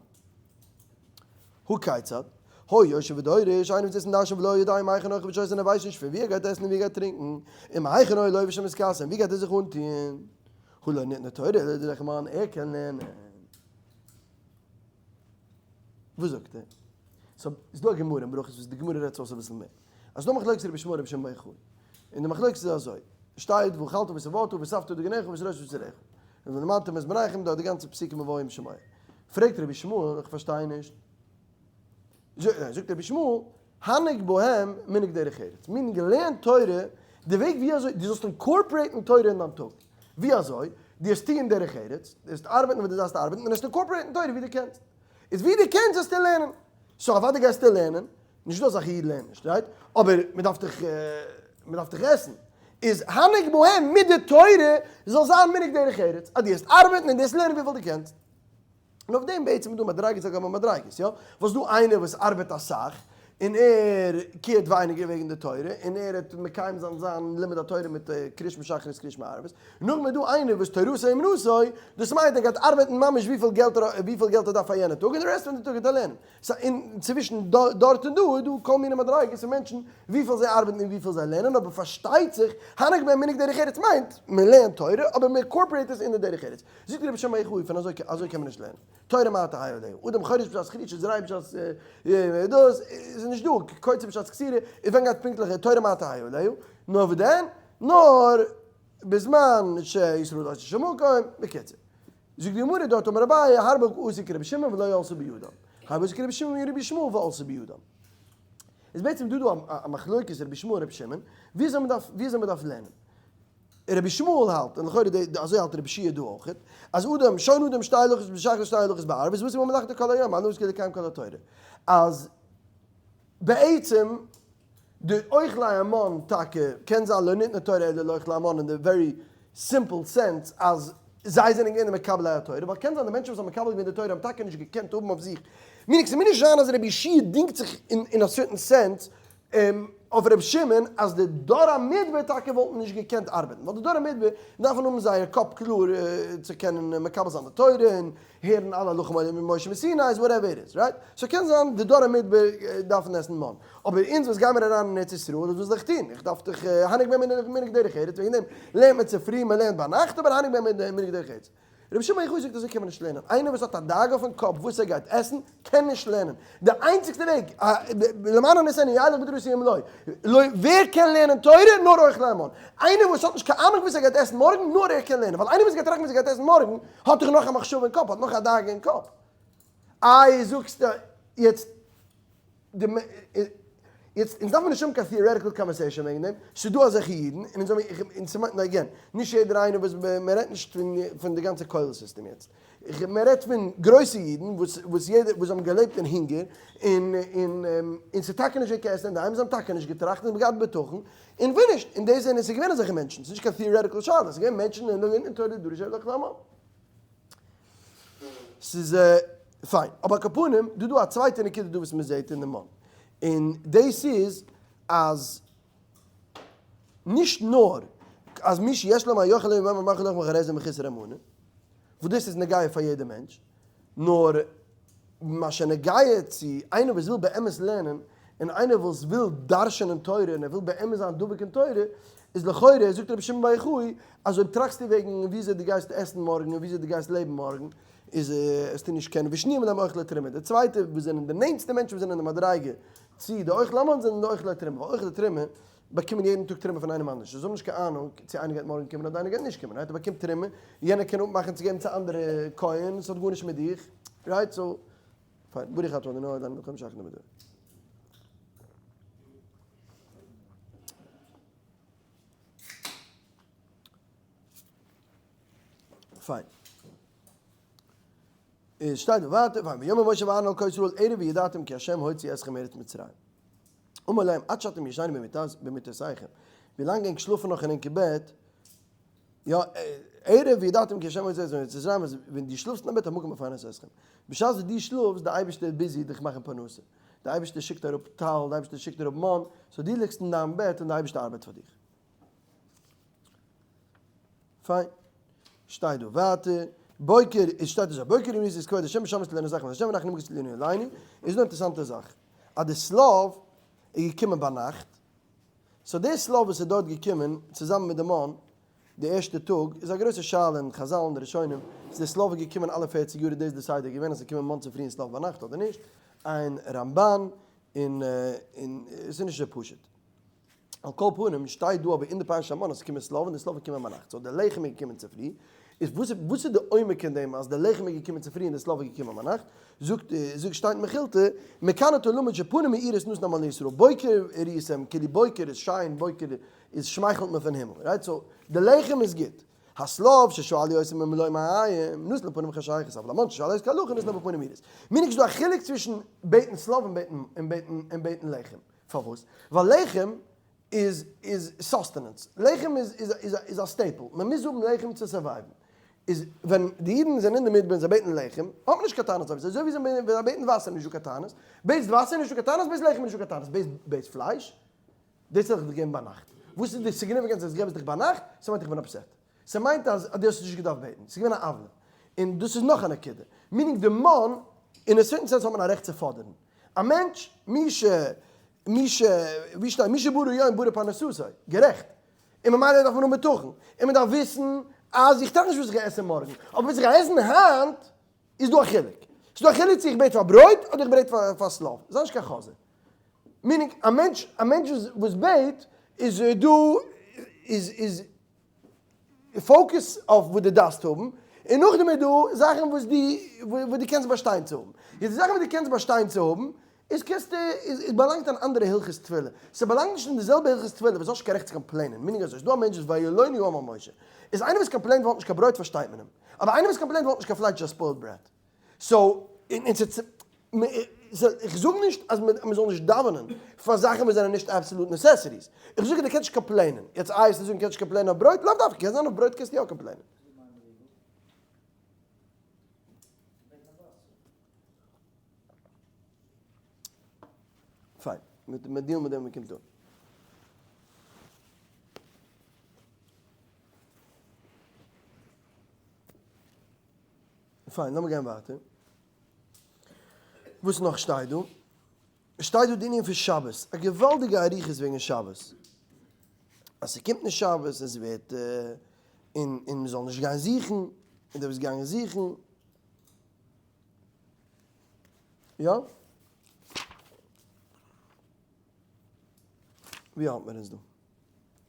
הא כיצד? היה יושב ודורש, איינער וואס זיצט און דרש'נט ולא יודע מהיכן אוכל ושותה און ער ווייסט נישט פון ווי ער גייט עסן און ווי ער גייט טרינקן, און מהיכן היה לובש ומתכסה און ווי גייט ער זיך אנטוען. הא לא ניתנה תורה אלא לדרך המן, ער קען לערנען. וואס זאגט ער? so איז דא א גמרא אין ברכות וואס די גמרא רעדט אויס אביסל מער. אז ס'דא מחלוקת רבי ישמעאל רבי שמעון בר יוחאי. און די מחלוקת איז אזוי, שטייט ואכלת ושבעת ואספת דגנך ותירושך בצריך. ולמדתם את בניכם דארט די גאנצע פסוקים והיה אם שמוע. פרעגט רבי ישמעאל, איך פארשטיי נישט. זאגט רבי ישמעאל, הנהג בהם מנהג דרך ארץ, meaning לערן תורה די וועג ווי אזוי דו זאלסט incorporate ן תורה אין דיין טאג. ווי אזוי? דו האסט טוען דרך ארץ, דו האסט ארבעטן וואו דו דארפסט ארבעטן, און האסט incorporate ן תורה ווי דו קענסט. איז ווי דו קענסט זאלסטו לערנען. so אוודאי גייסטו לערנען, נישט דא אזאך איד לערנט נישט, right? אבער מען דארף דאך מען דארף דאך עסן. איז הנהג בהם מיט די תורה זאל זיין מנהג דרך ארץ, אז דו העסט ארבעטן און דו העסט לערנען וויפיל דו קענסט. און אויף דעם בעצם איז דא מדריגות על גבי מדריגות, יא? וואס דא איינער וואס ארבעט אסאך, און ער care ט ווייניגער וועגן די תורה, און ער העט מקיים זיין זיין לימוד התורה מיט קריאת שמע שחרית קריאת שמע ערבית, נאכדעם איז דא איינער וואס תורתו אומנותו, דאס מיינט ער גייט ארבעטן ממש וויפיל געלט ער וויפיל געלט ער דארף פאר יענע טאג, און די רעסט פון די טאג גייט ער לערנען. so און צווישן דארט און דא איז דא כל מיני מדריגות פון מענטשן וויפיל זיי ארבעטן און וויפיל זיי לערנען, אבער פארשטייט זיך הנהג בהם מנהג דרך ארץ מיינט מען לערנט תורה אבער מען incorporate עס אין די דרך ארץ. זאגט רבי שמעון בר יוחאי פון אזוי אזוי קען מען נישט לערנען. תורה מה תהא עליה, אדם חורש בשעת חרישה זורע בשעת דאס איז נישט דא, קוצר בשעת קצירה, איז ווען גייט פונקטליך תורה מה תהא עליה, נאר וואס דען? נאר בזמן שישראל עושה של מקום, בקיצור. זאגט די גמרא דארט אמר אביי הרבה עשו כרבי שמעון ולא עלתה בידם, הרבה עשו כרבי שמעון ורבי ישמעאל ועלתה בידם. איז בעצם דא דא א מחלוקת רבי ישמעאל און רבי שמעון, וויאזוי מען דארף וויאזוי מען דארף לערנען. רבי ישמעאל האלט, און לכאורה די אזוי האלט רבי יהושע דא אויך, אז אדם שוין אדם שתי הלכות בשחרית שתי הלכות בערבית וואס איז מלאכתו כל היום אנו עוסק לקיים כל התורה. אז בעצם די אוכלי המן טאקע קען זיין לא ניתנה תורה אלא לאוכלי המן אין די very simple sense אז זיי זענען געווען די מקבלי התורה, ווייל קען זיין די מענטשן וואס האבן מקבל געווען די תורה האבן טאקע נישט געקענט האבן אויף זיך meaning ס'מוז נישט זיין אז רבי יהושע דינגט זיך אין א certain sense אויף רבי שמעון אז די דור המדבר טאקע וואלטן נישט געקענט ארבעטן ווייל די דור המדבר דארפן האבן זייער קאפ קלאר צו קענען מקבל זיין די תורה און הערן אלע הלכה ממשה מסיני איז whatever it is, right? So קען זיין די דור המדבר דארפן עסן מן, אבער אונז וואס גיימער אריין אין ארץ ישראל וואס זאל איך טון? איך דארף דאך הנהג בהם מנהג דרך ארץ, וועגן דעם לערנט מען צופרי, מען לערנט ביינאכט, אבער הנהג בהם מנהג דרך ארץ. רבי שמעון בר יוחאי זאגט אזוי קען מען נישט לערנען, איינער וואס האט א דאגה אויפן קאפ וואס ער גייט עסן, קען נישט לערנען. די איינציגסטע וועג, למען הנסני ילך בדרכי אם לא, לא, ווער קען לערנען תורה? נאר אוכלי המן. איינער וואס האט נישט קיין אהנונג וואס ער גייט עסן מארגן, נאר ער קען לערנען, ווייל איינער וואס גייט טראכטן וואס ער גייט עסן מארגן, האט דאך נאך א מחשבה אין קאפ, האט נאך א דאגה אין קאפ. איי זאגסטו יעצט די יעצט אונז דארף מען נישט האבן קיין theoretical conversation וועגן דעם, ס'איז דא אזעלכע אידן, און אונז האבן, און ס'מיינט again, נישט יעדער איינער וואס, מען רעדט נישט פון פון די גאנצע כולל סיסטעם יעצט, מען רעדט פון גרויסע אידן וואס וואס יעדער וואס האבן געלעבט אין הונגער, און און און ס'איז טאקע נישט געווען קיין עסן אינדערהיים, זיי האבן טאקע נישט געטראכט און געהאט בטחון, און ווען נישט, און דאס זענען, ס'איז געווען אזעלכע מענטשן, ס'איז נישט קיין theoretical שאלה, ס'איז געווען מענטשן אין אין תורה דרוש אלא כלמה. ס'איז פיין, אבער על כל פנים, דא דא א צווייטע נקודה דא וואס מ'זעט אין די מן, און דאס איז אז נישט נאר אז מי שיש לו מה יאכל לו ומה מאכל לחם אחרי זה מחוסר אמונה, וואס דאס איז נוגע פאר יעדע מענטש, נאר מה שנוגע צו איינער וואס וויל באמת לערנען, און איינער וואס וויל דרש'ענען תורה און ער וויל באמת זיין דבוק אין תורה, איז לכאורה, זאגט רבי שמעון בר יוחאי, אז אויב טראכסטו וועגן וויאזוי דו גייסט עסן מארגן און וויאזוי דו גייסט לעבן מארגן, איז עסטו נישט קענען ושניים להם אוכלי תרומה. די צווייטע וואס זענען די נענטסטע מענטשן וואס זענען אין די מדריגה צו די אוכלי המן זענען די אוכלי תרומה, ווייל אוכלי תרומה באקומען יעדן טאג תרומה פון איינעם אנדערש, זיי האבן נישט קיין אהנונג צו איינער גייט מארגן קומען אדער איינער גייט נישט קומען, right? ער באקומט תרומה, יענער קען אפמאכן צו געבן צו אנדערע כהן, עס האט גארנישט מיט דיך, right? So, פיין, ברוך אתה אדוני אדוני מלך העולם שהכל נהיה בדברו. פיין. עס שטייט ווייטער, ויאמר משה ואהרן אל כל ישראל ערב וידעתם כי ה' הוציא אתכם מארץ מצרים. אמר להם עד שאתם ישנים במיטותיכם, ווילאנג ענק שלאפן נאך אין ענקער בעט, יא, ערב וידעתם כי ה' הוציא אתכם מארץ מצרים, אז ווען דו שלאפסט אין א בעט המקום מפרנס אתכם. בשעת וואס דו שלאפסט, די אייבערשטער איז busy דיך מאכן פרנסה. די אייבערשטער שיקט אראפ טל, די אייבערשטער שיקט אראפ מן, so דו ליגסט אין דיין בעט און די אייבערשטער ארבעט פאר דיך. פיין. שטייט דא ווייטער, בוקר, עס שטייט אזוי, בוקר יום איז כבוד השם ושמת לנו זכר השם ואנחנו נמגש לנו עלינו, איז דא אינטערעסאנטע זאך, אז די שליו איז געקומען ביינאכט, so די שליו וואס איז דארט געקומען צוזאמען מיט די מן די ערשטע טאג, איז א גרויסע שאלה אין חזל און די ראשונים, צו די שליו איז געקומען אלע פערציג יאר איז דאס די סדר געווען אז ס'איז געקומען מן צופרי און שליו ביינאכט אדער נישט, עיין רמבן, און און עס איז נישט אזוי פשוט. על כל פנים שטייט דא אבער אין די פרשת המן אז ס'קומען שליו און די שליו איז געקומען ביינאכט, so די לחם איז געקומען צופרי, איז וואס וואס איז די עומק אין דעם אז די לחם איז געקומען צופרי און די שליו איז געקומען ביינאכט? זאגט זאגט שטייט אין מכילתא, מכאן אתה למד שפנים מאירות נתן המן לישראל, בוקר ראיתם כאילו בוקר איז שיין בוקר איז שמייכלט מען פון הימל, right? So די לחם איז גוט, השליו ששאלו אותו במלוא מעיים נתן לפנים חשכות, אבל המן ששאלו אותו כהלכה נתן בפנים מאירות. meaning ס'איז דא א חילוק צווישן בעטן שליו און בעטן און בעטן און בעטן לחם. פארוואס? ווייל לחם איז איז sustenance, לחם איז איז איז איז א staple, מען מוז האבן לחם צו survive ן, איז ווען די אידן זענען אין די מדבר און זיי בעטן לחם, האט מען נישט קיין טענות אויף זיי, אזוי ווי זיי ווען זיי בעטן וואסער איז נישטא קיין טענות, בעטסט וואסער איז נישטא קיין טענות, בעטסט לחם איז נישטא קיין טענות, בעטסט בעטסט פלייש, דאס וועל איך דיך געבן ביינאכט, וואס איז די significance אז איך געב עס דיך ביינאכט, ס'מיינט איך בין upset, ס'מיינט אז דו האסט עס נישט געדארפט בעטן, ס'איז געווען א עוולה, און דאס איז נאך א נקודה, meaning די מן, אין א certain sense האט מען א רעכט צו פאדערן, א מענטש, מי ש, מי ש, ווי שטייט, מי שברא יום ברא פרנסתו, גערעכט, און ממילא דארף מען האבן בטחון, און מען דארף וויסן אז איך טראכט נישט וואס איך גיי עסן מארגן, אבער וואס איך גיי עסן היינט, איז דא א חילוק. ס'איז דא א חילוק צו איך בעט פאר ברויט אדער איך בעט פאר שליו, זיי נישט קיין חזיר. meaning, א מענטש, א מענטש וואס בעט, איז דא, איז איז focus אויף וואס דו דארפסט האבן, און נאכדעם איז דא זאכן וואס דו וואס דו קענסט באשטיין צו האבן. יעצט די זאכן וואס דו קענסט באשטיין צו האבן, איז קענסטו איז איז באלאנגט אן אנדערע הלכות תפילה. ס'באלאנגט נישט אין די זעלבע הלכות תפילה וואס האסט נישט קיין רעכט צו complain ען. meaning אזוי, ס'דא א מענטש וואס וילונו העם על משה. איז איינער וואס complain ט ווייל האט נישט קיין ברויט פארשטייט מען אים. אבער איינער וואס complain ט ווייל האט נישט קיין פלייש איז א spoiled brat. so, און איך זאג נישט אז מען זאל נישט דאווענען פאר זאכן וואס זענען נישט absolute necessities, איך זאג אז דו קענסט נישט complain ען, יעצט איי וועסטו זאגן קענסט נישט complain ען אויף ברויט, לאו דווקא, קען זיין אויף ברויט קענסטו יא complain ען. פיין, מ'וועט deal ן מיט דעם ווען מ'קומט אן. פיין, לאמיר גיין ווייטער. וואס נאך שטייט דא? שטייט דא די ענין פון שבת, א געוואלדיגע אריכות וועגן שבת. אז ס'קומט נישט שבת און ס'ווערט און און מ'זאל נישט גיין זוכן, און דער וואס געגאנגען זוכן. יא? ווי האלט מיר אונז דא?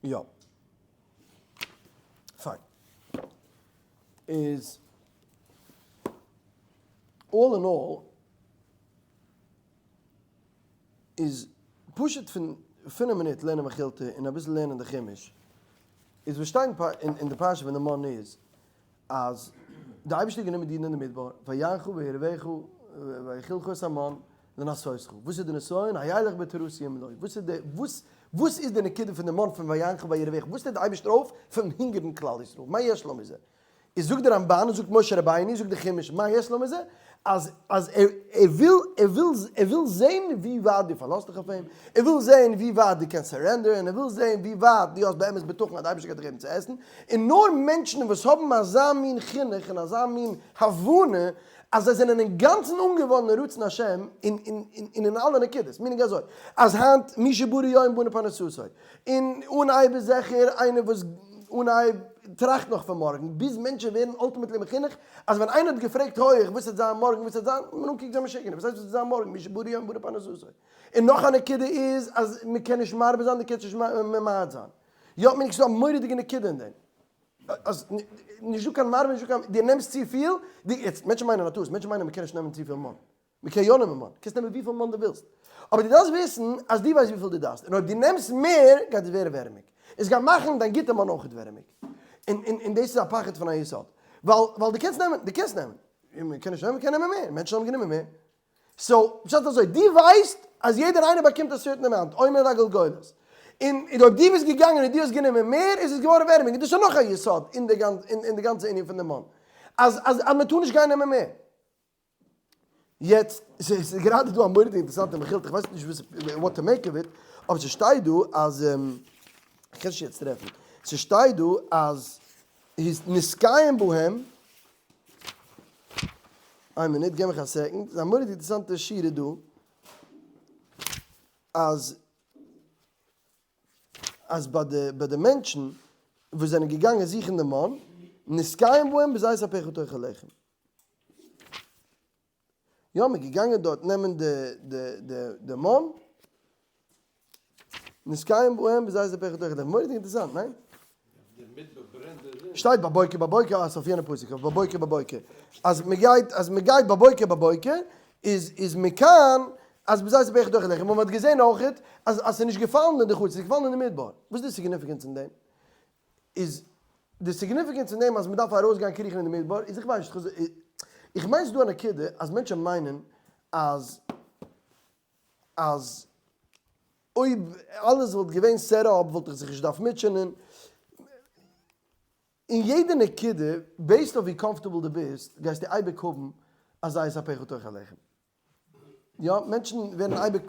יא. פיין. איז all in all איז פשוט פון פינף מינוט לערנען מכילתא און אביסל לערנען די חומש איז וואס שטייט אין די פרשה פון די מן איז אז די אייבערשטער האט גענומען די אידן אין די מדבר ויענך וירעבך ויאכילך את המן לנסותך וואס איז די נסיון הילך בתורתי אם לא וואס איז די וואס וואס איז די נקודה פון די מן פון ויענך וירעבך וואס טוט די אייבערשטער אויף פון הונגערן כלל ישראל מה יש לו מזה איז זאגט די רמבן און זאגט משה רבינו זאגט די חומש מה יש לו מזה אז אז ער ער וויל ער וויל ער וויל זען ווי ווייט דו פארלאזט דיך אויף אים, ער וויל זען ווי ווייט דו קענסט surrender ען, ער וויל זען ווי ווייט דו האסט באמת בטחון אז די אייבערשטער גייט דיך געבן צו עסן, און נאר מענטשן וואס האבן אזא מין חינוך און אזא מין הבנה אז זיי זענען אינגאנצן אנגעוואנדן אין רצון השם און און און אין אלע נקודות, meaning אזוי אז היינט מי שברא יום בנה פרנסתו, און אנהייב איז זיכער איינער וואס אנהייב טראכט נאך פון מארגן, ביז מענטשן ווערן ultimately מחונך אז ווען איינער האט געפרעגט הויעך וואס וועט זיין מארגן וואס וועט זיין, האט מען אנגעקוקט ווי א משוגענער, וואס הייסט וואס וועט זיין מארגן, מי שברא יום בנה פרנסתו. און נאך א נקודה איז אז מען קען נישט מרבה זיין דו קענסט נישט ממעט זיין. יא מיין איך ס'איז דא א מורא'דיגע נקודה אין דעם. אז נישט דא קיין מרבה נישט דא קיין, דו נעמסט צופיל, דו, יעצט מענטשן מיינען א טעות, מענטשן מיינען מען קען נישט נעמען צופיל מן. מען קען יא נעמען מן, קענסט נעמען וויפיל מן דו ווילסט, אבער דו דארפסט וויסן אז דו ווייסט וויפיל דו דארפסט, און אויב דו נעמסט מער גייט עס ווערן ווערעמיג, עס גייט מאכן דיין גוטע מן אויכעט ווערעמיג, און און און דאס איז א פחד פון א יסוד, ווייל ווייל דו קענסט נעמען, דו קענסט נעמען, און מען קען נישט נעמען, מען קען נעמען מער, מענטשן האבן גענומען מער, so פשט אזוי, דו ווייסט אז יעדער איינער באקומט א certain amount, עומר הגולגולת, און אויב דו ביסט געגאנגען און דו האסט גענומען מער איז עס געווארן ווערעמיג, און דאס איז נאך א יסוד אין די גאנצע ענין פון די מן, אז אז אז מען טאר נישט גיין נעמען מער. יעצט, ס'איז גראדע דא א מורא'דיגע אינטערעסאנטע מכילתא, איך ווייס נישט וואס, what to make of it, אבער ס'שטייט דא אז, איך קען נישט יעצט טרעפן, ס'שטייט דא אז איז נתקיים בהם, איין מינוט, געב מיך א second, ס'איז א מורא'דיגע אינטערעסאנטע שורה דא, אז אז ביי די ביי די מענטשן וואס זענען געגאנגען זוכן די מן, נתקיים בהם בזעת אפיך תאכל לחם. יא, מ'איז געגאנגען דארט נעמען די די די די מן, נתקיים בהם בזעת אפיך תאכל לחם, מורא'דיג אינטערעסאנט, ניין? שטייט בבוקר בבוקר, אה, ס'אויף יענע פסוק, אויף בבוקר בבוקר, אז מ'גייט אז מ'גייט בבוקר בבוקר, איז איז מכאן אז בזעת אפיך תאכל לחם, און מ'האט געזען אויכעט אז אז ס'איז נישט געפאלן אין די חוץ, ס'איז געפאלן אין די מדבר, וואס איז די significance אין דעם? איז די significance אין דעם אז מ'דארף ארויסגיין קריכן אין די מדבר איז איך ווייס נישט, איך מיין ס'איז דא א נקודה אז מענטשן מיינען אז אז אויב אלעס וואלט געווען set up וואלט איך זיך נישט דארף מוטשענען, אין יעדע נקודה based אויף ווי comfortable דו ביסט גייסטו אייביג האבן א בזעת אפיך תאכל לחם. יא, מענטשן ווערן אייביג,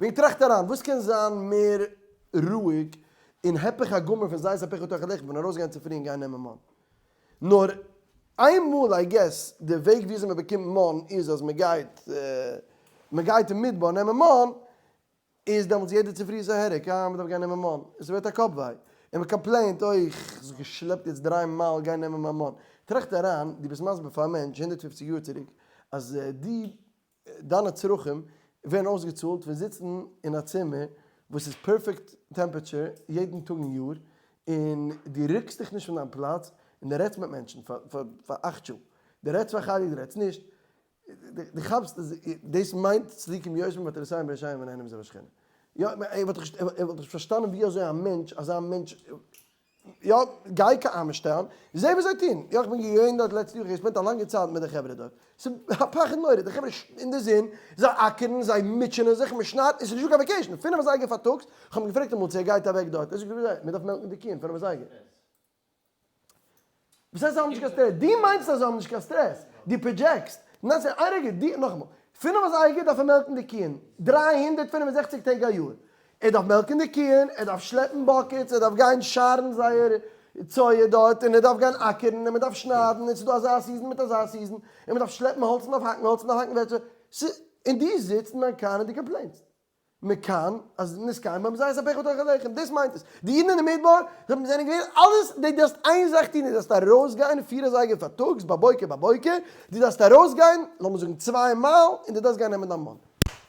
ווען טראכט אריין, וואס קען זיין מער רואיג און הפך הגמור פון בזעת אפיך תאכל לחם פון ארויסגיין צופרי און גיין נעמען מן? נאר איינמאל I guess די וועג וויאזוי מען באקומט מן איז אז מען גייט מען גייט אין מדבר נעמען מן, איז דעמאלטס יעדע צופרי איז א headache, אה מען דארף גיין נעמען מן, עס ווערט א קאפ וויי, און מען complain ט, אוי איך זיך געשלעפט יעצט דריי מייל גיין נעמען מיין מן. טראכט אריין, דו ביסט מסביר פאר א מענטש 150 יאר צוריק אז די דיינע צרכים ווערן אויסגעצאלט פון זיצן אין א צימער וואס איז perfect temperature יעדן טאג אין יאר, און דו רוקסט דיך נישט פון דיין פלאץ, און דו רעדסט מיט מענטשן פאר 8 שעה, דו רעדסט פאר חלק, דו רעדסט נישט, דו כאפסט אז דאס מיינט צדיקים יושבים ועטרותיהם בראשיהם ונהנים מזיו השכינה. יא, ער וואלט נישט פארשטאנען ווי אזוי א מענטש, אזא מענטש, יא, גיי קיין אמסטערדאם, זע וואס זיי טוען, יא, איך בין געווען דארט לעצטע יאר, איך האב גע spend ט א לאנגע צייט מיט די חברה דארט, ס'איז א פחד נורא, די חברה אין די זון, זיי אקערן, זיי מוטשענען זיך, מען שניידט, עס איז נישטא קיין vacation, 5 אזייגער פארטאגס, איך האב אים געפרעגט אמאל צו ער גייט אוועק דארט, ער זאגט ווי אזוי, מען דארף מעלקן די קיען 5 אזייגער. וואס הייסט זיי האבן נישט קיין סטרעס? דו מיינסט אז זיי האבן נישט קיין סטרעס, דו project סט. ניין ס'איז איין רגע, דו, נאכאמאל, 5 אזייגער דארף ער מעלקן די קיען, 365 טעג א יאר. ער דארף מעלקן די קיען, ער דארף שלעפן buckets, ער דארף גיין שארן זייער צואה דארט, און ער דארף גיין אקערן, און מ'דארף שניידן, און ס'איז דא אזא season מיט אזא season, און מ'דארף שלעפן האלץ, מ'דארף האקן האלץ, מ'דארף האקן ווערטשע, ס'איז, און דו זיצט אין דיין קאר און דו complain סט. מכאן אז נתקיים בהם בזעת אפיך תאכל לחם, דאס מיינט עס. די אידן אין די מדבר זענען געווען אלעס, דו דארפסט איין זאך טון, דו דארפסט ארויסגיין 4 אזייגער פארטאגס, בבוקר בבוקר, דו דארפסט ארויסגיין, לאמיר זאגן 2 מייל, און דו דארפסט גיין נעמען דיין מן.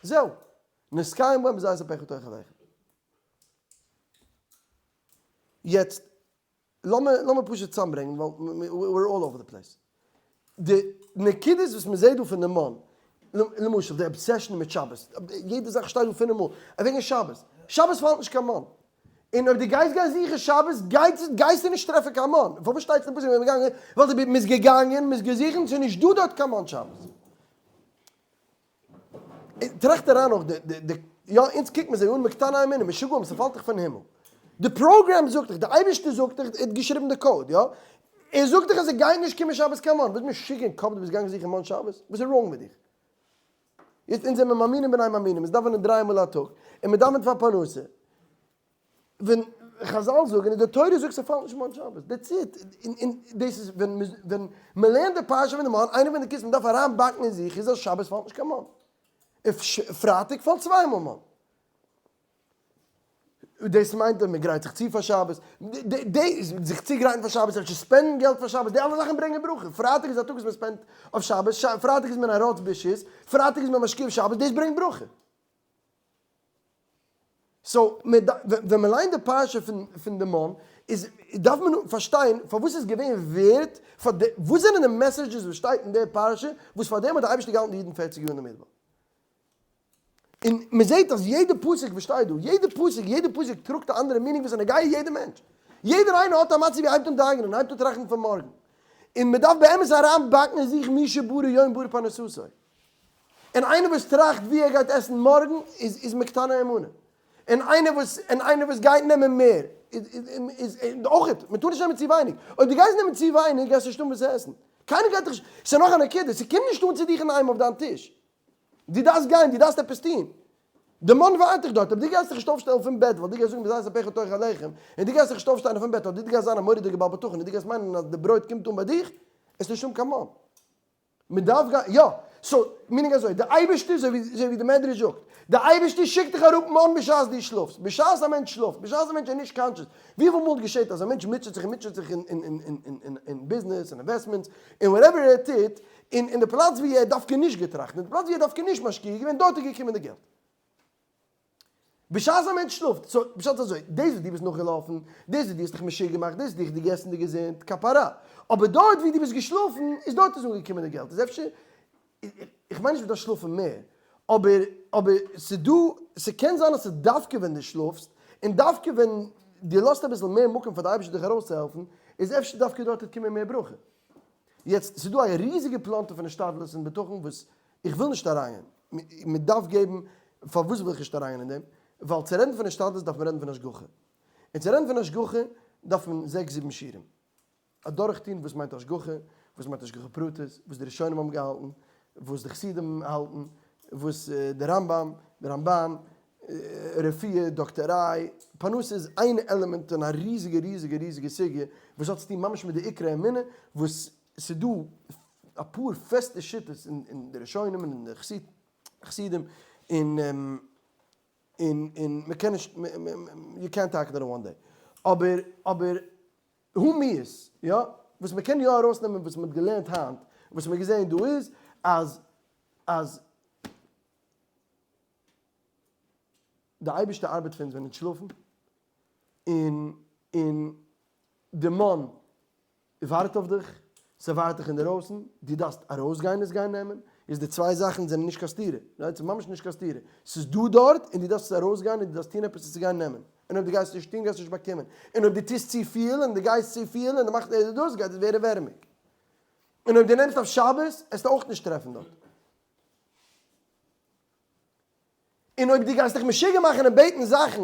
זהו. נתקיים בהם בזעת אפיך תאכל לחם. יעצט, לאמיר פשוט צוזאמברענגען, ווייל we're all over the place. די נקודות וואס מען זעט דא פון די מן, למשל די obsession מיט שבת, יעדע זאך שטייט דא פינף מאל, וועגן שבת, שבת פאלט נישט קיין מן, און אויב דו גייסט גיין זוכן שבת, גייסטו נישט טרעפן קיין מן, פארוואס שטייט עס אין פסוק ווען מ'איז געגאנגען, ווייל מ'איז געגאנגען, מ'איז געזוכן, ס'איז נישט דא דארט קיין מן שבת. טראכט אריין אויך די די יא אונז קוקט מען זיי אן מקטני אמונה, משוגעים, ס'פאלט דיך פון הימל. די פראגראם זאגט דיך, די אייבערשטער זאגט דיך, ער האט געשריבן די code, יא? ער זאגט דיך אז ער גייט נישט קומען שבת קיין מן, ביסט משוגע אין קאפ דו ביסט געגאנגען זוכן מן שבת? וואס איז wrong מיט דיך? יעצט אונז זעמיר מאמינים בני מאמינים, אונז דאווענען דריי מאל א טאג, און מען דאווענט פאר פרנסה, ווען חזל זאגן און די תורה זאגט ס'פאלט נישט מן שבת, that's it, און דאס איז ווען ווען מ'לערנט די פרשה פון די מן, איינע פון די נקודות מ'דארף אריין באקן אין זיך איז אז שבת פאלט נישט קיין מן, און פרייטאג פאלט צוויי מאל מן. דאס מיינט אז מ'גרייט זיך צו פאר שבת, די זיך צוגרייטן פאר שבת, אפשר spend ן געלט פאר שבת, די אלע זאכן ברענגען ברכה, פרייטאג איז א טאג וואס מ'spend ט אויף שבת, פרייטאג איז מען א רוץ בשית, פרייטאג איז מען משקיע אויף שבת, דאס ברענגט ברכה. so ווען מען ליינט די פרשה פון די מן איז דארף מען פארשטיין פארוואס איז געווען ווערט פאר די וואס זענען די messages וואס שטייט אין די פרשה וואס פאר דעם האט די אייבערשטער געהאלטן די אידן 40 יאר אין די מדבר. און מען זעט אז יעדע פסוק וואס שטייט דא יעדע פסוק יעדע פסוק טראגט א אנדערע meaning וואס איז נוגע יעדע מענטש. יעדער איינער האט א מצב ווי ער הייבט אן דאגה'נען און הייבט אן טראכטן פון מארגן. און מען דארף באמת אריינבאקן אין זיך מי שברא יום ברא פרנסתו. און איינער וואס טראכט ווי ער גייט עסן מארגן איז איז מקטני אמונה. און איינער וואס און איינער וואס גייט נעמען מער איז איז אויך, מען טאר נישט נעמען צו ווייניג. אויב דו גייסט נעמען צו ווייניג גייסטו נישט האבן וואס צו עסן. קיינער גייט דיך נישט, ס'איז נאך א נקודה, ס'קומט נישט אן צו דיך אינדערהיים אויף דיין טיש. דו דארפסט גיין, דו דארפסט עפעס טון. די מן ווארט דיך דארט, אויב דו גייסט זיך נישט אויפשטעלן פון בעט ווייל דו גייסט זאגן בזעת אפיך תאכל לחם, און דו גייסט זיך נישט אויפשטיין פון בעט אדער דו גייסט זיין א מורא'דיגע בעל בטחון און דו גייסט מיינען אז די ברויט קומט אן ביי דיך, עס איז נישט אן קיין מן. מען דארף גיין, יא, so, meaning אזוי, די אייבערשטער, אזוי ווי, אזוי ווי די מדרש זאגט, די אייבערשטער שיקט דיך אראפ מן בשעת דו שלאפסט, בשעת א מענטש שלאפט, בשעת א מענטש איז נישט conscious, וויפיל מאל געשעט אז א מענטש מוטשעט זיך און מוטשעט זיך אין ביזנעס און investments און whatever ער טוט, און אין די פלאץ ווי ער האט דווקא נישט געטראכט, אין די פלאץ ווי ער האט דווקא נישט משקיע געווען, דארט איז געקומען די געלט. בשעת א מענטש שלאפט, so, בשעת אזוי, דאס וואס דו ביסט נאכגעלאפן, דאס וואס דו האסט דיך משוגע געמאכט, דאס וואס דו האסט געגעסן די געזונט, כפרה. אבער דארט ווי דו ביסט געשלאפן, איז דארט איז אנגעקומען די געלט. איז אפשר, איך מיין נישט מ'דארף שלאפן מער, אבער, אבער ס'דא, ס'קען זיין אז ס'איז דווקא ווען דו שלאפסט, און דווקא ווען דו לאזט אביסל מער מקום פאר די אייבערשטער דיך ארויסצוהעלפן, איז אפשר דווקא דארט וועט קומען מער ברכה. יעצט, ס'איז דא א ריזיגע פלאנטער פון השתדלות און בטחון וואס איך וויל נישט אריינגיין, מען דארף געבן, פארוואס וויל איך נישט אריינגיין אין דעם? ווייל צו רעדן פון השתדלות דארף מען רעדן פון השגחה, און צו רעדן פון השגחה דארף מען זעקס זיבן שיעורים אדורך טון וואס מיינט השגחה, וואס מיינט השגחה פרטית, וואס די ראשונים האבן געהאלטן, וואס די חסידים האלטן, וואס די רמב"ם, די רמב"ן, רפואה, דאקטעריי, פרנסה איז איין עלעמענט אין א ריזיגע ריזיגע ריזיגע סוגיא וואס האט צוטון ממש מיט די עיקרי אמונה, וואס ס'איז דא אפאר פעסטע שיטות אין די ראשונים און אין די חסידים, און און און מ'קען נישט, יו קענט טעקל איט אין וואן דעי. אבער אבער הו מיאוס, יא, וואס מ'קען יא ארויסנעמען וואס מ'האט געלערנט היינט, וואס מ'האט געזען דא איז, אז אז די אייבערשטער ארבעט פון אונז ווען אונז שלאפן, און און. די מן ווארט אויף דיך, ס'ווארט דיך אינדערויסן, דו דארפסט ארויסגיין עס גיין נעמען, איז די צוויי זאכן זענען נישט קיין סתירה, right? ס'איז ממש נישט קיין סתירה, ס'איז דא דארט און דו דארפסט עס ארויסגיין און דו דארפסט טון עפעס עס צו גיין נעמען, און אויב דו גייסט נישט טון גייסטו נישט באקומען, און אויב דו טוסט צופיל און דו גייסט צופיל און דו מאכסט דאס גייט עס ווערן ווערעמיג, און אויב דו נעמסט אויף שבת עסטו אויך נישט טרעפן דארט. און אויב דו גייסט דיך משוגע מאכן און בעטן זאכן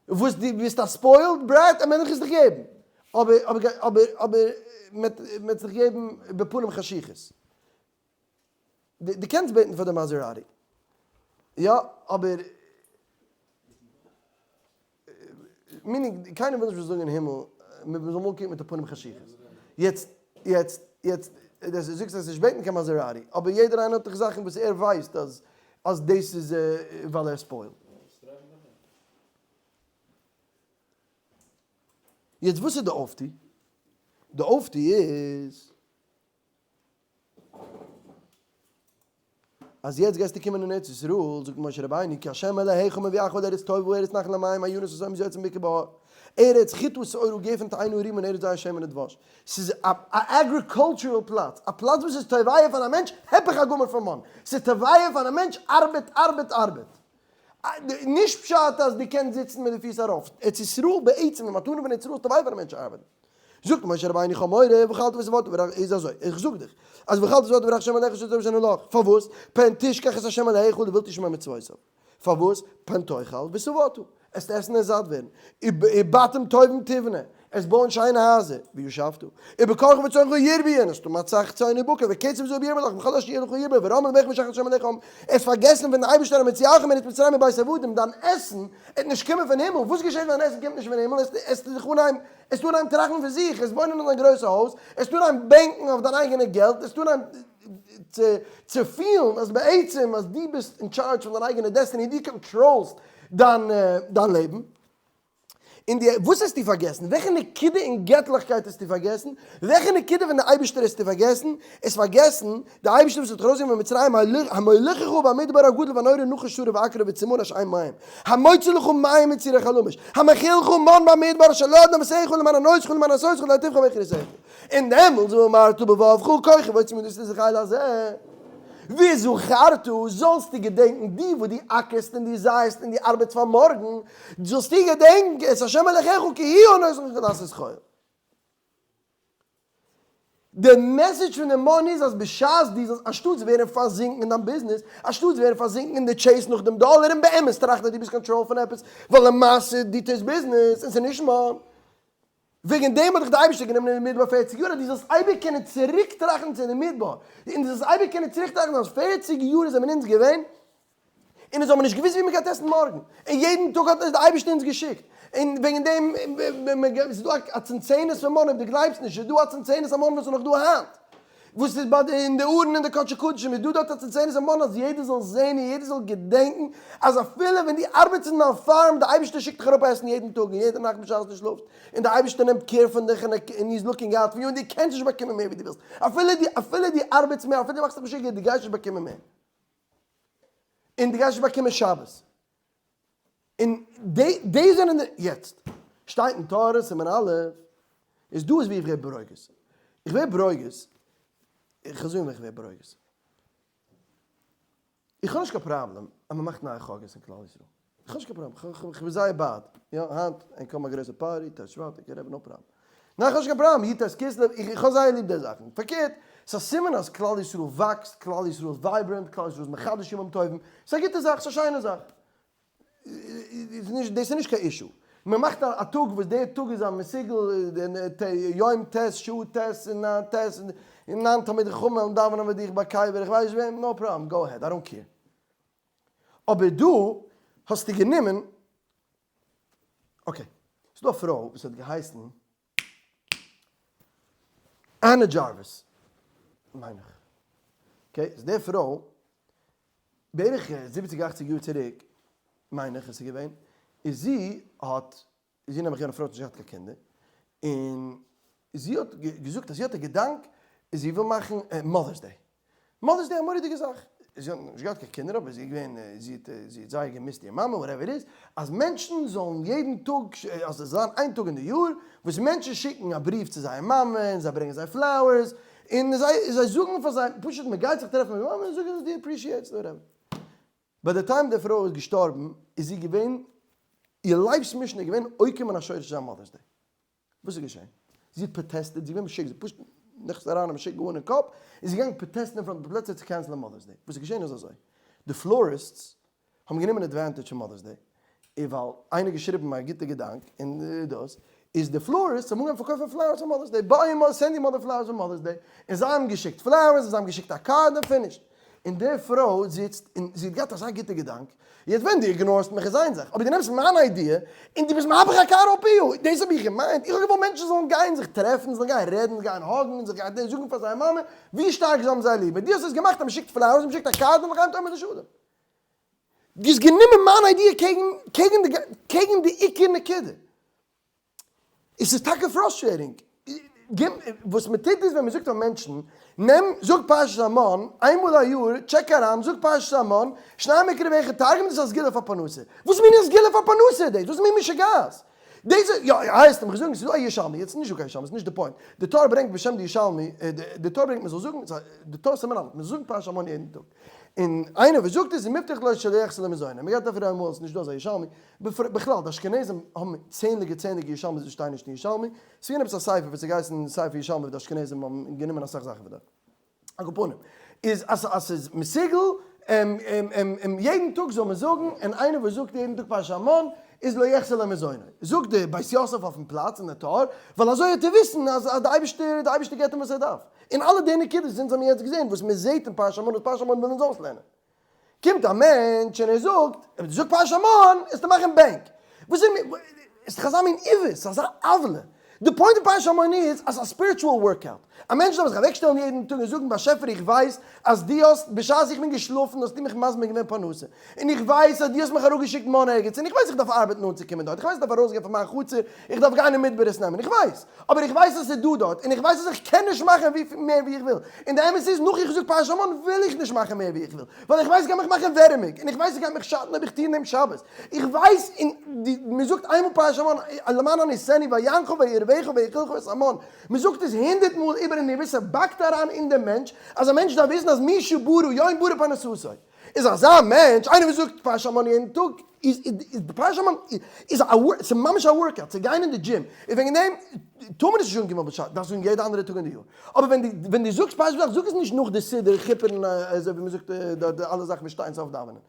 וואס דו ביסט א spoiled brat, וועט מען דיך עס דיך געבן, אבער אבער אבער אבער מען וועט עס דיך געבן בפנים חשיכות. דו קענסט בעטן פאר די Maserati, יא, אבער meaning קיינער וויל נישט זאגן אין הימל, מען זאל אמאל קוקן מיט א פנים חשיכות. יעצט, יעצט, יעצט, דו זאגסט אז נישט בעטן קיין Maserati, אבער יעדער איינער האט דאך זאכן וואס ער ווייסט אז אז דאס איז ווייל ער spoiled. יעצט וואס איז די אויפטו? די אויפטו איז אז יעצט גייסטו קומען אין ארץ ישראל, זאגט משה רבינו, כי ה' אלהיך מביאך אל ארץ טובה ארץ נחל המים מעיינות ושם יוצאים בקע בהר, ארץ חיטה ושעורה וגפן תאנה ורימון ארץ זית שמן ודבש. ס'איז א agricultural פלאץ, א פלאץ וואס איז טבעי פאר א מענטש, הפך הגמור פון מן. ס'איז טבעי פאר א מענטש, ארבעט, ארבעט, ארבעט. נישט פשט אז דו קענסט זיצן מיט די פיס ארויף. ארץ ישראל בעצם, די מתנה פון ארץ ישראל איז טבעי פאר א מענטש ארבעטן. זאגט משה רבינו איך האב מורא ואכלת ושבעת וברך איז אזוי איך זאג דיך אז ואכלת ושבעת וברך השם אלהיך אשר תבשנו לך פארוואס פן תשכח את השם אלהיך ולבלתי שמע מצוותיו פארוואס פן תאכל ושבעת עסט עסן און זאט ווערן ובתים טובים תבנה עסט בויען שיינע הייזער וישבת ובקרך וצאנך ירביון עסט האבן אסאך צאן און בקר וקצב זהב ירבה לך וכל אשר יהיה לך ירבה ורם לבך משחר השם אלהיך עסט פארגעסן פון די אייבערשטער המוציאך מארץ מצרים מבית עבדים דיין עסן עט נישט קומען פון הימל וואס געשעט ווען דיין עסן קומט נישט פון הימל עסטו זיך אנהייבן עסט אנהייבן טראכטן פון זיך, עסט וואוינען אין דיין גרויסע הויז, עסט אנהייבן בענקן אויף דיין אייגענע געלט, עסט אנהייבן צו צו פילן אז בעצם אז דו ביסט אין טשארדזש פון דיין אייגענע destiny, דו control סט דיין דיין לעבן. און די וואס האסטו פארגעסן? וועלכע נקודה אין געטליכקייט האסטו פארגעסן? וועלכע נקודה פון די אייבערשטער האסטו פארגעסן? האסט פארגעסן די אייבערשטער וואס האט דיך ארויסגענומען פון מצרים, המוליכך במדבר הגדול והנורא נחש שרף ועקרב וצמאון אשר אין מים. המוציא לך מים מצור חלמיש, המאכילך מן במדבר אשר לא ידע אבותיך למען ענותך ולמען עשותך להיטיבך באחריתך. און דעמאלטס ואמרת בלבבך כוחי ועוצם ידי עשיתי חיל הזה. וזכרת, זאלסטו געדענקן, דו וואס דו אקערסט און דו זייעסט און דו ארבעטסט פאר מארגן, זאלסטו געדענקן את ה' אלקיך כי הוא הנותן לך לעשות חיל. די message פון די מן איז אז בשעת דו זאלסט אנשטאטס ווערן פארזינקן אין דיין ביזנעס, אנשטאטס ווערן פארזינקן אין די chase נאך דעם דאלער און באמת טראכטן אז דו ביסט control פון עפעס, ווייל למעשה דו טוסט ביזנעס און ס'איז נישט מן. וועגן דעם האט דיך די אייבערשטער גענומען אין די מדבר פערציג יאר אז דו זאלסט אייביג קענען צוריק טראכטן צו די מדבר, און דו זאלסט אייביג קענען צוריק טראכטן אז פערציג יאר זענען אונז געווען און אונז האבן נישט געוואוסט ווי מען גייט עסן מארגן, און יעדן טאג האט אונז די אייבערשטער אונז געשיקט, און וועגן דעם, ס'איז דא א צנצנת פון מן, אויב דו גלייבסט נישט, איז דא א צנצנת המן וואס איז נאך דא היינט, וואס איז ביי די אין די ארון אין די קדשי קדשים, איז דא דארט א צנצנת המן אז יעדער זאל זען און יעדער זאל געדענקן אז אפילו ווען דו ארבעטסט אין דיין farm, די אייבערשטער שיקט דיך אראפ עסן יעדן טאג און יעדע נאכט בשעת דו שלאפסט, און די אייבערשטער נעמט care פון דיך און און he's looking out for you און דו קענסט נישט באקומען מער ווי דו ווילסט, אפילו דו אפילו דו ארבעטסט מער, אפילו דו מאכסט דיך משוגע, דו גייסט נישט באקומען מער. און דו גייסט נישט באקומען שבת. און די די זענען די, יעצט, שטייט אין תורה סימן א', איז דא איז ווי איך ווער ברוגז. איך ווער ברוגז, איך וועל זאגן ווען איך ווער ברוגז. איך האב נישט קיין פראבלעם אז מען מאכט נייע חגאות אין כלל ישראל. איך האב נישט קיין פראבלעם, איך בין זייער בעד. יא, היינט, ענק האבן א גרויסע party, ט' שבט, איך רעב no problem. ניין איך האב נישט קיין פראבלעם, י"ט כסלו, איך האב זייער ליב די זאכן. פארקערט, ס'איז א סימן אז כלל ישראל וואקסט, כלל ישראל איז vibrant, כלל ישראל איז מחדש ימים טובים. ס'איז א גוטע זאך, ס'איז א שיינע זאך. דאס איז נישט קיין issue. מען מאכט א טאג וואס דער טאג איז א מסוגל, יום ט', שעה ט', און ניין ט', און ניין תלמידי חכמים וועלן דאווענען מיט דיך ביי קבר, איך ווייס נישט וועם, no problem, go ahead, I don't care. אבער דא האסטו גענומען, okay, ס'איז דא א פרוי וואס האט געהייסן Anna Jarvis, מיין איך, okay, איז די פרוי בערך זיבעציג אכציג יאר צוריק, מיין איך עס איז געווען, איז זי האט, זי נעבעך יענע פרוי האט נישט געהאט קיין קינדער, און זי האט געזאגט אז זי האט א געדאנק אז זי וויל מאכן Mother's Day, Mother's Day א מורא'דיגע זאך. זי האט נישט געהאט קיין קינדער אבער זי איז געווען, זי האט זי האט זייער געמיסט איר מאמע whatever it is, אז מענטשן זאלן יעדן טאג, אז עס זאל זיין איין טאג אין די יאר וואס מענטשן שיקן א בריוו צו זייער מאמע און זיי ברענגען זיי flowers און זיי זיי זאגן פאר זיי פשוט מען גייט זיך טרעפן מיט די מאמע און זאגן אז דו appreciate סט whatever. ביי די time די פרוי איז געשטארבן איז זי געווען, איר life's mission איז געווען עוקר מן השורש זיין Mother's Day. וואס איז געשען? זי האט פראטעסטעט, זי איז געווען משוגע, זי האט פשוט נכנס אריין א משוגע געווארן אין קאפ, און זי איז געגאנגען פראטעסטן אין front פלעצער צו cancel ען Mother's Day. וואס איז געשען איז אזוי, די florists האבן גענומען advantage פון Mother's Day, און ווייל איינער האט געשריבן א גוטע געדאנק, און דאס איז די florists האבן אנגעהויבן פארקויפן flowers פאר Mother's Day, buy your send your mother flowers for Mother's Day, און זיי האבן געשיקט flowers, און זיי האבן געשיקט א card און finished. און די פרוי זיצט און זי האט געהאט אזא גוטע געדאנק, יעצט ווען דו ignore סט מיך איז איין זאך, אבער דו נעמסט מיין idea און דו ביסט מהפך הקערה על פיה, דאס האב איך געמיינט, איך האב געוואלט מענטשן זאלן גיין זיך טרעפן, זאלן גיין רעדן, גיין hug ן, זיך גיין זאגן פאר זייער מאמע ווי שטארק זיי האבן זיי ליב, און דו האסט עס געמאכט אז מען שיקט flowers, מען שיקט א card און לחיים תאמר לשלום. דו האסט גענומען מיין idea קעגן קעגן די קעגן די עיקר נקודה. עס איז טאקע frustrating. וואס מען טוט איז ווען מען זאגט פאר מענטשן, נעם, זאג פרשת המן, איינמאל א יאר, check אריין, זאג פרשת המן, שנים מקרא ואחד תרגום, דאס איז א סגולה פאר פרנסה. וואס מין סגולה פאר פרנסה איז דאס? וואס מין משוגעת? דאס איז, יא, הייסט, לאמיך זאגן, ס'איז דא א ירושלמי, יעצט נישט דא קיין ירושלמי, ס'איז נישט די point. די טור ברענגט בשם די ירושלמי, די טור ברענגט מען זאל זאגן, די טור סימן א', מען זאל זאגן פרשת המן יעדן טאג. און איינער וואס זאגט עס איז מובטח לו שלא יחסר לו מזונו. מען גייט אפילו אמאל, ס'איז נישט דא אזא ירושלמי. בכלל, די אשכנזים האבן צענדליגע צענדליגע ירושלמי'ס וואס שטייען נישט אין ירושלמי. ס'איז געווען עפעס א ספר וואס האט געהייסן ספר ירושלמי וואס די אשכנזים האבן גענומען אסאך זאכן פון דארט. על כל פנים, איז אז אז ס'איז מסוגל יעדן טאג זאל מען זאגן, און איינער וואס זאגט יעדן טאג פרשת המן איז לא יחסר לו מזונו. זאגט די בית יוסף אויפן פלאץ אין די טור, ווייל אזוי וועט ער וויסן אז אז די אייבערשטער די אייבערשטער געבט אים וואס ער דארף. און אלע די נקודות וואס אונז האבן יעצט געזען וואס מען זעט אין פרשת המן וואס פרשת המן וויל אונז אויסלערנען. קומט א מענטש און ער זאגט, אויב דו זאגסט פרשת המן, וועסטו מאכן בענק. וואס איז מיר, איז דאך אזא מין עיוות, ס'איז אזא עוולה. די point פון פרשת המן איז אז ס'איז א spiritual workout. א מענטש דארף זיך אוועקשטעלן יעדן טאג און זאגן, באשעפער איך ווייס אז דו האסט, בשעת איך בין געשלאפן האסטו מיך מזמין געווען פרנסה. און איך ווייס אז דו האסט מיך אראפגעשיקט מן ערגעץ, און איך ווייס איך דארף ארבעטן אנצוקומען דארט, איך ווייס איך דארף ארויסגיין פון מיין חצר, איך דארף גיין אין מדבר עס נעמען, איך ווייס. אבער איך ווייס אז ס'איז דא דארט, און איך ווייס אז איך קען נישט מאכן ווי מער ווי איך וויל, און די אמת איז, נאך איך זאג פרשת המן וויל איך נישט מאכן מער ווי איך וויל, ווייל איך ווייס ס'גייט מיך מאכן ווערעמיג, און איך ווייס ס'גייט מיך שאטן אויב איך טוה אין דעם שבת, איך ווייס, און די, מ'זאגט איינמאל פרשת המן, למען אנסנו ויענך וירבך ויאכילך את המן, מ'זאגט עס הונדערט מאל איבער און איבער, ס'באקט אריין אין דעם מענטש, אז א מענטש דארף וויסן אז מי שברא יום ברא פרנסתו. איז אזא מענטש, איינער וואס זאגט פרשת המן יעדן טאג, איז איז פרשת המן איז א work, ס'איז ממש א workout, צו גיין אין די דזשים, און וועגן דעם טאר מען עס נישט אנקומען בשעת, דארפסט זאגן יעדע אנדערע טאג אין די יאר, אבער ווען דו ווען דו זאגסט פרשת בשלח זאג עס נישט נאך די סידור כיפור אזוי ווי מ'זאגט די אלע זאכן וואס שטייען סוף דאווענען,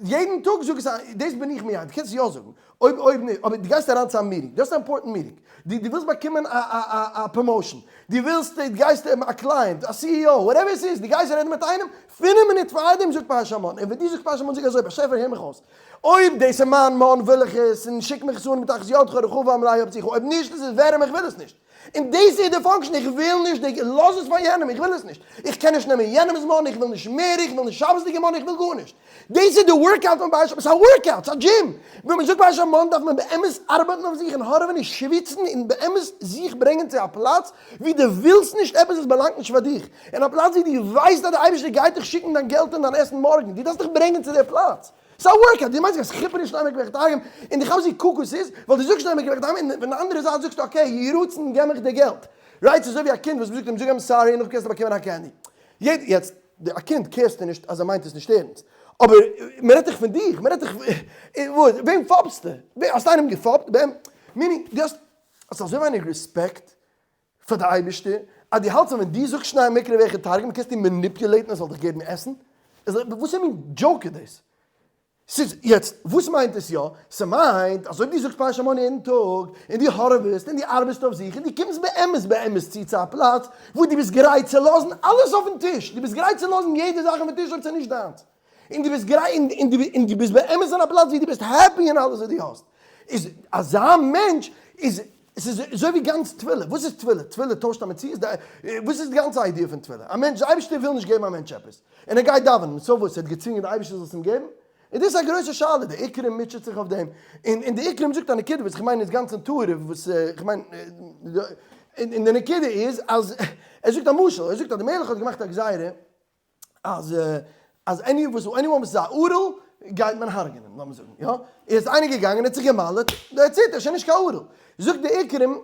יעדן טאג זאג עס, דאס בין איך מיד, קענסט יא זאגן, אויב אויב נישט, אבער דו גייסט אריין צו א meeting, דו האסט א important meeting, דו דו ווילסט באקומען א א א א promotion, דו ווילסט, דו גייסט א client, א CEO, whatever עס איז, דו גייסט רעדן מיט איינעם, פינף מינוט פארדעם זאג פרשת המן, און ווען דו זאגסט פרשת המן זאג אזוי, באשעפער הער מיך אויס, אויב דאס איז מיין מן וויל איך עס, און שיק מיך עס אן מתחת ידך הרחבה המלאה הפציחה, אויב נישט איז עס ווערים איך וויל עס נישט. און דאס איז די function, איך וויל נישט די, לאז עס פאר יענעם, איך וויל עס נישט, איך קען נישט נעמען יענעמ'ס מן, איך וויל נישט מער, איך וויל נישט שבת'דיגע מן, איך וויל גארנישט. דאס איז די workout פון פרשת, ס'איז א workout, ס'איז א דזשים. ווען מען זאגט פרשת המן דארף מען באמת ארבעטן אויף זיך און הארעווען און שוויצן און באמת זיך ברענגען צו א פלאץ וואו דו ווילסט נישט עפעס וואס באלאנגט נישט פאר דיך, און א פלאץ וואו דו ווייסט אז דער אייבערשטער גייט דיך שיקן דיין געלט און דיין עסן מארגן, דו דארפסט דיך ברענגען צו דער פלאץ. ס'איז א workout, דו מיינסט גייסט כיפור נישט נעמען געוועכט אהיים, און דו כאפסט ווי קוקו ס'איז, ווייל דו זאגסט נעמען געוועכט אהיים, און פון די אנדערע זייט זאגסטו okay, יהי רצון געב מיך די געלט. right ס'איז אזוי ווי א קינד וואס מ'זאגט אים זאג I'm sorry און נאכדעם קענסטו באקומען א candy. יעדע, יעצט, א קינד קערסטו נישט אז ער מיינט עס נישט ערנסט. אבער מ'רעדט דאך פון דיך, מ'רעדט דאך, וואס, וועם פאפסטו? האסט איינעם געפאפט? meaning, דו האסט אזוי ווייניג רעספעקט פאר די אייבערשטער, אז דו האלטסט אז ווען דו זאגסט שנים מקרא ואחד תרגום קענסטו manipulate ן ער זאל דיך געבן עסן? וואס מין joke איז דאס? ס'איז, יעצט, וואס מיינט עס יא? ס'מיינט אז אויב דו זאגסט פרשת המן יעדן טאג, און דו הארעוועסט, און דו ארבעסט אויף זיך, און דו קומסט באמת באמת צו צו א פלאץ וואו דו ביסט גרייט צו לאזן אלעס אויפן טיש, דו ביסט גרייט צו לאזן יעדע זאך אויפן טיש אויב ס'איז נישט דיינס, און דו ביסט גרייט, און דו ביסט באמת אין א פלאץ וואו דו ביסט happy אין אלעס וואס דו האסט, איז אזא מענטש איז עס איז אזוי ווי גאנץ תפילה, וואס איז תפילה? תפילה טוישט א מציאות? וואס איז די גאנצע idea פון תפילה? א מענטש, די אייבערשטער וויל נישט געבן א מענטש עפעס, און ער גייט דאווענען, so וואס? ער האט געצווינגען די אייבערשטער זאל עס אים געבן? און דאס איז א גרויסע שאלה, די עיקרים מוטשעט זיך אויף דעם, און די עיקרים זאגט א נקודה וואס איך מיין איז גאנץ intuitive, וואס איך מיין, און די נקודה איז אז, ער זאגט א משל, ער זאגט אז די מלך האט געמאכט א גזירה, אז אז any וואס anyone וואס איז א ערל גייט מען הרג'נען, לאמיר זאגן יא, איז איינער געגאנגען האט זיך גע'מל'עט, that's it, ער איז שוין נישט קיין ערל. זאגט די עיקרים,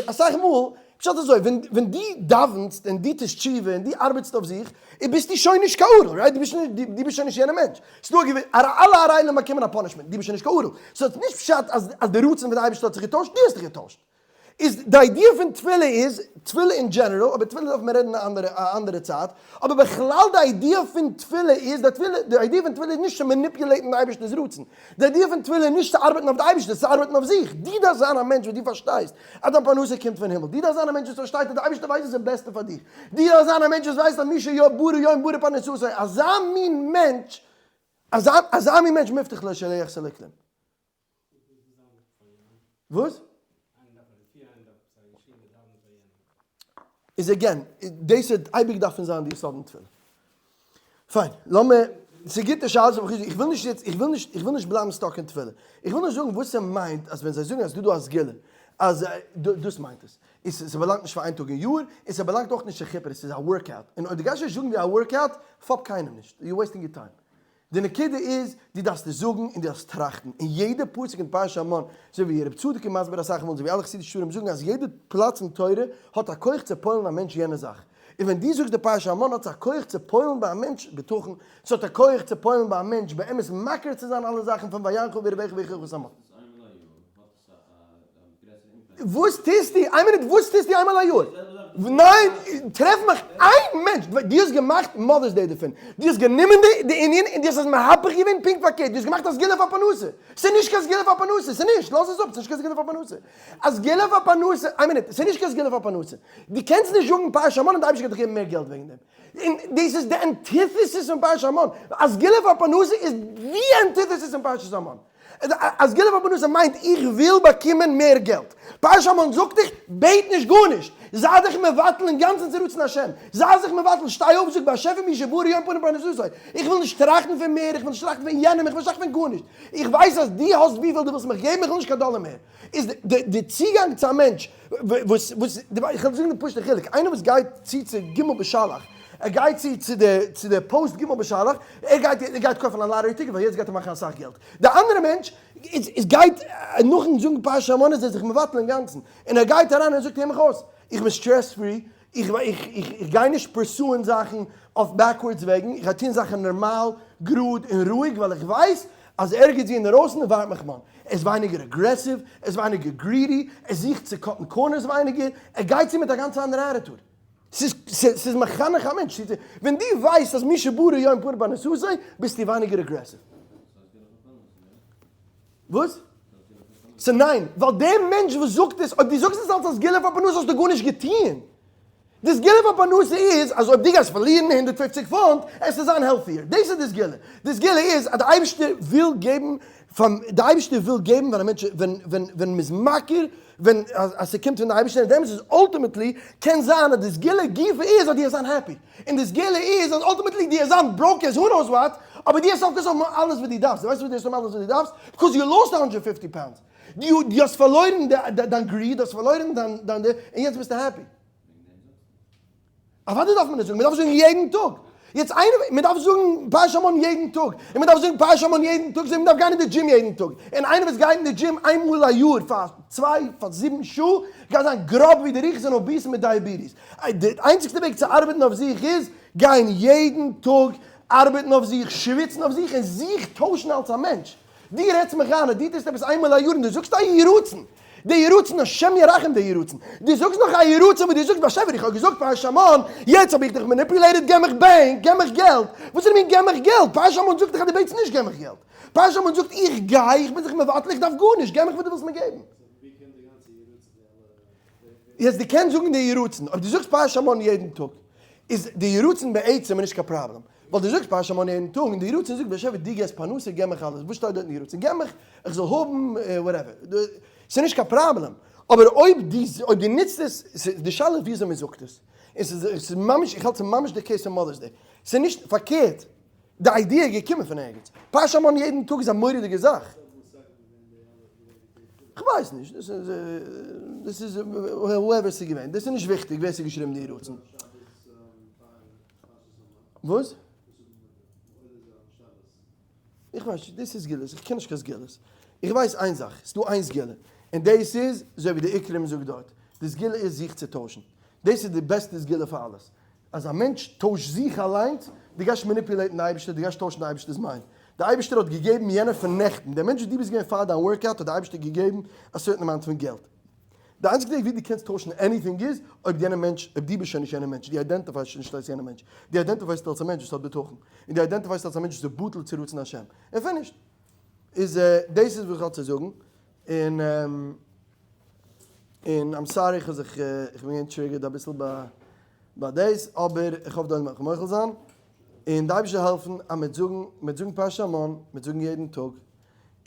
אסאך מאל, פשט אזוי, ווען ווען דו דאווענסט און דו טוסט תשובה און דו ארבעטסט אויף זיך, איז ביסטו שוין נישט קיין ערל, right? דו ביסט שוין נישט, דו ביסט שוין נישט יענער מענטש. ס'דא א געוויסע, אלע ערלים באקומען א punishment, דו ביסט שוין נישט קיין ערל. so ס'איז נישט פשט אז אז די רצון פון די אייבערשטער האט זיך געטוישט, דו האסט דיך געטוישט. איז די idea פון תפילה איז, תפילה אין general, אבער תפילה דארף מען רעדן א אנדערע א אנדערע צייט, אבער בכלל די idea פון תפילה איז, די תפילה, די idea פון תפילה איז נישט צו manipulate ן די אייבערשטער'ס רצון, די idea פון תפילה איז נישט צו ארבעטן אויף די אייבערשטער, ס'איז צו ארבעטן אויף זיך, דו דארפסט זיין א מענטש וואס דו פארשטייסט אז דיין פרנסה קומט פון הימל, דו דארפסט זיין א מענטש וואס פארשטייט אז די אייבערשטער ווייסט וואס איז בעסטע פאר דיך, דו דארפסט זיין א מענטש וואס ווייסט אז מי שברא יום ברא פרנסתו, אזא מין מענטש, אזא אזא מין מענטש מובטח לו שלא יחסר לו כלום. וואס? איז again, דאס וועט אייביג דארפן זיין די יסוד אין תפילה. פיין, לאמיר, ס'איז גוטע שאלות אבער איך וויל נישט יעצט, איך וויל נישט, איך וויל נישט בלייבן stuck אין תפילה. איך וויל נאר זאגן וואס ס'מיינט אז ווען זיי זאגן אז ס'דא דא א סגולה, אז דאס מיינט עס. איז ס'באלאנגט נישט פאר איין טאג אין יאר, און ס'באלאנגט אויך נישט צו כיפור, ס'איז א workout. און אויב דו גייסט נישט זאגן ווי א workout, פאפ קיינעם נישט, you wasting your time. די נקודה איז, דו דארפסט עס זאגן און דו דארפסט טראכטן, און יעדע פסוק אין פרשת המן, אזוי ווי רב צדוק איז מסביר אסאך מאל, אזוי ווי אלע חסידישע ספרים זאגן אז יעדע פלאץ אין תורה האט א כח צו פועל'ן א מענטש יענע זאך, און ווען דו זאגסט די פרשת המן האט עס א כח צו פועל'ן ביי א מענטש בטחון, ס'האט א כח צו פועל'ן ביי א מענטש באמת מכיר צו זיין אלע זאכן פון ויענך וירבך ויוכיח את המן. וואס טוסטו? איין מינוט, וואס טוסטו איינמאל א יאר? ניין, טרעף מיך איין מענטש, דו האסט געמאכט Mother's Day דערפון, דו האסט גענומען די ענין און דו האסט עס מהפך געווען פונקט פארקערט, דו האסט געמאכט א סגולה פאר פרנסה, ס'איז נישט קיין סגולה פאר פרנסה, ס'איז נישט, לאז עס אפ, ס'איז נישט קיין סגולה פאר פרנסה, א סגולה פאר פרנסה, איין מינוט, ס'איז נישט קיין סגולה פאר פרנסה, דו קענסט נישט זאגן פרשת המן און די אייבערשטער גייט דיך געבן מער געלט וועגן דעם, און דאס איז די antithesis פון פרשת המן, א סגולה פאר פרנסה איז די antithesis פון פרשת המן. א סגולה פאר פרנסה מיינט איך וויל באקומען מער געלט. פרשת המן זאגט דיך, בעט נישט גארנישט! זיי דיך מבטל אינגאנצן צו רצון השם! זיי זיך מבטל, שטיי אויף זאג באשעפער מי שברא יום פנים פרנסתו! איך וויל נישט טראכטן פון מער, איך וויל נישט טראכטן פון יענעם, איך וויל נישט טראכטן פון גארנישט! איך ווייס אז דו האסט וויפיל דו ווילסט מיך געבן, איך וויל נישט קיין דאלער מער! איז די צוגאנג צו א מענטש וואס וואס איך וועל זאגן די פשוט'ע חילוק, איינער וואס גייט צו צו ג' בשלח, ער גייט צו צו די צו די post ג' בשלח, ער גייט ער גייט קויפן א lottery ticket ווייל יעצט גייט ער מאכן אסאך געלט, די אנדערע מענטש איז איז גייט נאכן זאגן פרשת המן איז ער זיך מבטל אינגאנצן, און ער גייט אריין און זאגט הער מיך אויס, איך בין stress free, איך איך איך גיי נישט pursue ען זאכן אויף backwards וועגן, איך גיי טון זאכן נארמאל, גראד און רואיג ווייל איך ווייס אז ערגעץ ווי אינדערויסן ווארט מיך מאן. ער איז ווייניגער aggressive, ער איז ווייניגער greedy, ער זוכט צו cut ן corners ווייניגער, ער גייט צו מיט א גאנץ אנדערע attitude. ס'איז ס'איז מחנך א מענטש. ווען דו ווייסט אז מי שברא יום פאר פרנסתו, ביסטו ווייניגער aggressive. וואס? סא ניין, ווייל דער מענטש וואס זאגט עס, אויב דו זאגסט עס אלס א סגולה פאר פרנסה האסטו גארנישט געטוען. די סגולה פאר פרנסה איז אז אויב דו גייסט פארלירן 150 פונט, עסטו זיין healthier. דאס איז די סגולה. די סגולה איז אז די אייבערשטער וויל געבן פאר, די אייבערשטער וויל געבן ווען א מענטש, ווען ווען ווען מ'איז מכיר ווען אז אז ס'קומט פון די אייבערשטער און דעמאלטס איז ultimately קען זיין אז די סגולה גופא איז אז דו וועסט זיין happy. און די סגולה איז אז ultimately דו וועסט זיין broke as who knows what, אבער דו האסט סוף כל סוף אלעס וואס דו דארפסט, דו ווייסט וואס דו האסט אלעס וואס דו דארפסט? because you lost 150 pounds, דו דו האסט פארלוירן דיין greed, דו האסט פארלוירן דיין דיין די, און יעצט ביסטו happy. אוודאי דארף מען עס זאגן, מען דארף זאגן יעדן טאג. יעצט איינער, מען דארף זאגן פרשת המן יעדן טאג, און מען דארף זאגן פרשת המן יעדן טאג, זאג מען דארף גיין אין די דזשים יעדן טאג, און איינער וואס גייט אין די דזשים איין מאל א יאר פאר צוויי פאר זיבן שעה, גייט זיין גראב ווי די רוחות און obese מיט diabetes. די איינציגסטע וועג צו ארבעטן אויף זיך איז, גיין יעדן טאג ארבעטן אויף זיך, שוויצן אויף זיך, און זיך טוישן אלס א מענטש. דו רעדסט מיך איין אז דו טוסט עפעס איינמאל א יאר און דו זאגסט א יהי רצון. די יהי רצון, השם ירחם די יהי רצון. דו זאגסט נאך א יהי רצון וואס דו זאגסט באשעפער איך האב געזאגט פרשת המן, יעצט האב איך דיך manipulated געב מיך בענק, געב מיך געלט. וואס איז די מין געב מיך געלט? פרשת המן זאגט דיך אז דו בעטסט נישט געב מיך געלט. פרשת המן זאגט איך גיי, איך בין זיך מבטל, איך דארף גארנישט, געב מיך וואס דו ווילסט מיר געבן. יעצט דו קענסט זאגן די יהי רצון, אויב דו זאגסט פרשת המן יעדן טאג, איז די יהי רצון בעצם איז נישט קיין פראבלעם, ווייל דו זאגסט פרשת המן יעדן טאג, און די יהי רצון זאגט באשעפער דו געבסט פרנסה געב מיך אלעס, וואס שטייט דארט אין יהי רצון? געב מיך איך זאל האבן whatever, ס'איז נישט קיין פראבלעם, אבער אויב דו אויב דו נוצט עס, די שאלה איז וויאזוי מען זאגט עס, און ס'איז ממש, איך האלט ס'איז ממש די case פון Mother's Day, ס'איז נישט פארקערט, די idea איז געקומען פון ערגעץ, פרשת המן יעדן טאג איז א מורא'דיגע זאך. כ'ווייס נישט, דאס איז דאס איז whoever ס'איז געווען, דאס איז נישט וויכטיג ווער ס'האט געשריבן די יהי רצון. וואס? איך ווייס נישט, דאס איז סגולות, איך קען נישט קיין סגולות. איך ווייס איין זאך, ס'איז דא איין סגולה, און דאס איז, אזוי ווי די עיקרים זאגט דארט, די סגולה איז זיך צו טוישן. דאס איז די בעסטע סגולה פאר אלעס. אז א מענטש טוישט זיך אליינס, דו גייסט manipulate ן די אייבערשטער, דו גייסט טוישן די אייבערשטער'ס mind. די אייבערשטער האט געגעבן יענער פון נעכטן, דער מענטש וואס דו ביסט געווען פאר דיין workout האט די אייבערשטער געגעבן א certain amount פון געלט. די איינציגסטע וועג ווי דו קענסט טוישן anything איז אויב יענער מענטש, אויב דו ביסט שוין נישט יענער מענטש, דו identify סט שוין נישט אלס יענער מענטש, דו identify סט אלס א מענטש וואס האט בטחון, און דו identify סט אלס א מענטש וואס איז בטל צו רצון השם, און finished. איז דאס איז וואס איך האב צו זאגן, און און I'm sorry איך האב זיך, איך בין געווען triggered אביסל ביי ביי דאס, אבער איך האף די עולם וועט מיך מוחל זיין, און די אייבערשטער זאל העלפן אז מ'וועט זאגן, מ'וועט זאגן פרשת המן, מ'וועט זאגן יעדן טאג,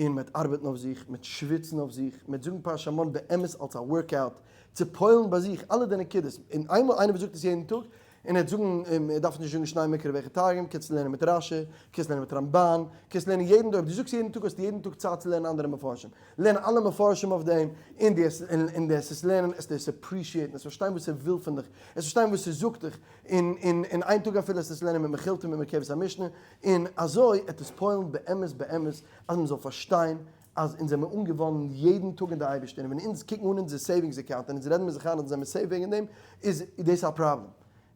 און מ'וועט ארבעטן אויף זיך, מ'וועט שוויצן אויף זיך, מ'וועט זאגן פרשת המן באמת אלס א workout, צו פועל'ן ביי זיך אלע די נקודות, און איינמאל איינער וואס זאגט עס יעדן טאג, און ער וועט זאגן, ער דארף נישט זאגן שנים מקרא ואחד תרגום, קענסט לערנען מיט רשי, קענסט לערנען מיט רמבן, קענסט לערנען יעדן טאג, אויב דו זאגסט יעדן טאג האסטו יעדן טאג צייט צו לערנען אנדערע מפרשים, לערן אלע מפרשים אויף דעם, און דו עסט און דו עסט עס לערנען, עסטו עס appreciate ן, עסט פארשטיין וואס ער וויל פון דיך, עסט פארשטיין וואס ער זאגט דיך, און און און איין טאג אפילו עסט עס לערנען מיט מכילתא מיט מרכבת המשנה, און אזוי עט עס פועל'ן באמת באמת אז מען זאל פארשטיין אז אונז זעמיר אנגעוואנדן יעדן טאג אין די אייבערשטער און ווען אונז קוקן אן אונזער savings account און אונז רעדן מיר זיך איין אז אונז זעמיר safe וועגן דעם איז דאס א פראבלעם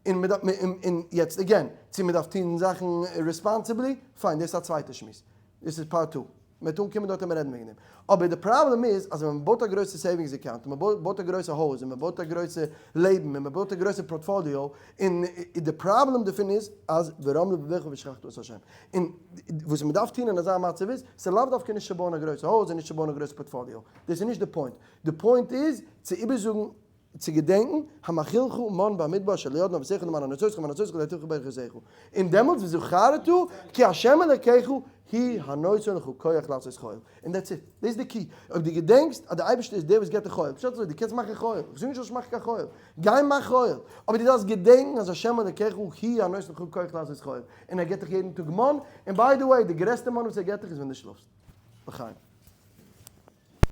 און מען דארף און יעצט again צו מען דארף טון זאכן responsibly פיין דאס איז א צווייטע שמועס דאס איז part two מען וועט אנקומען דארט און מען רעדן וועגן דעם אבער די פראבלעם איז אז ווען מען בויט א גרויסע savings account און מען בויט א גרויסע הויז און מען בויט א גרויסע לעבן און מען בויט א גרויסע פארטפאליאו און די פראבלעם דערפון איז אז ורם לבבך ושכחת את השם. און וואס מען דארף טון אין אזא מצב איז, ס'איז לאו דווקא נישט צו בויען א גרויסע הויז און נישט צו בויען א גרויסע פארטפאליאו, דאס איז נישט די point, די point איז צו איבערזאגן, צו געדענקן, המאכילך מן במדבר אשר לא ידעו אבותיך למען הרצותך למען הרצותך לא תבחר ברכותיך, און דעמאלטס וזכרת כי ה' אלקיך הוא הנותן לך כח לעשות חיל, און that's it, דאס איז די key, אויב דו געדענקסט אז די אייבערשטער איז דער וואס געבט דיך חיל, פשט אזוי, דו קענסט מאכן חיל, איך זאג נישט זאלסט מאכן קיין חיל, גיי מאך חיל, אבער דו דארפסט געדענקן אז השם אלקיך הוא הנותן לך כח לעשות חיל, און ער געבט דיך יעדן טאג מן, און by the way, די גרעסטע מן וואס ער געבט דיך איז ווען דו שלאפסט. לחיים.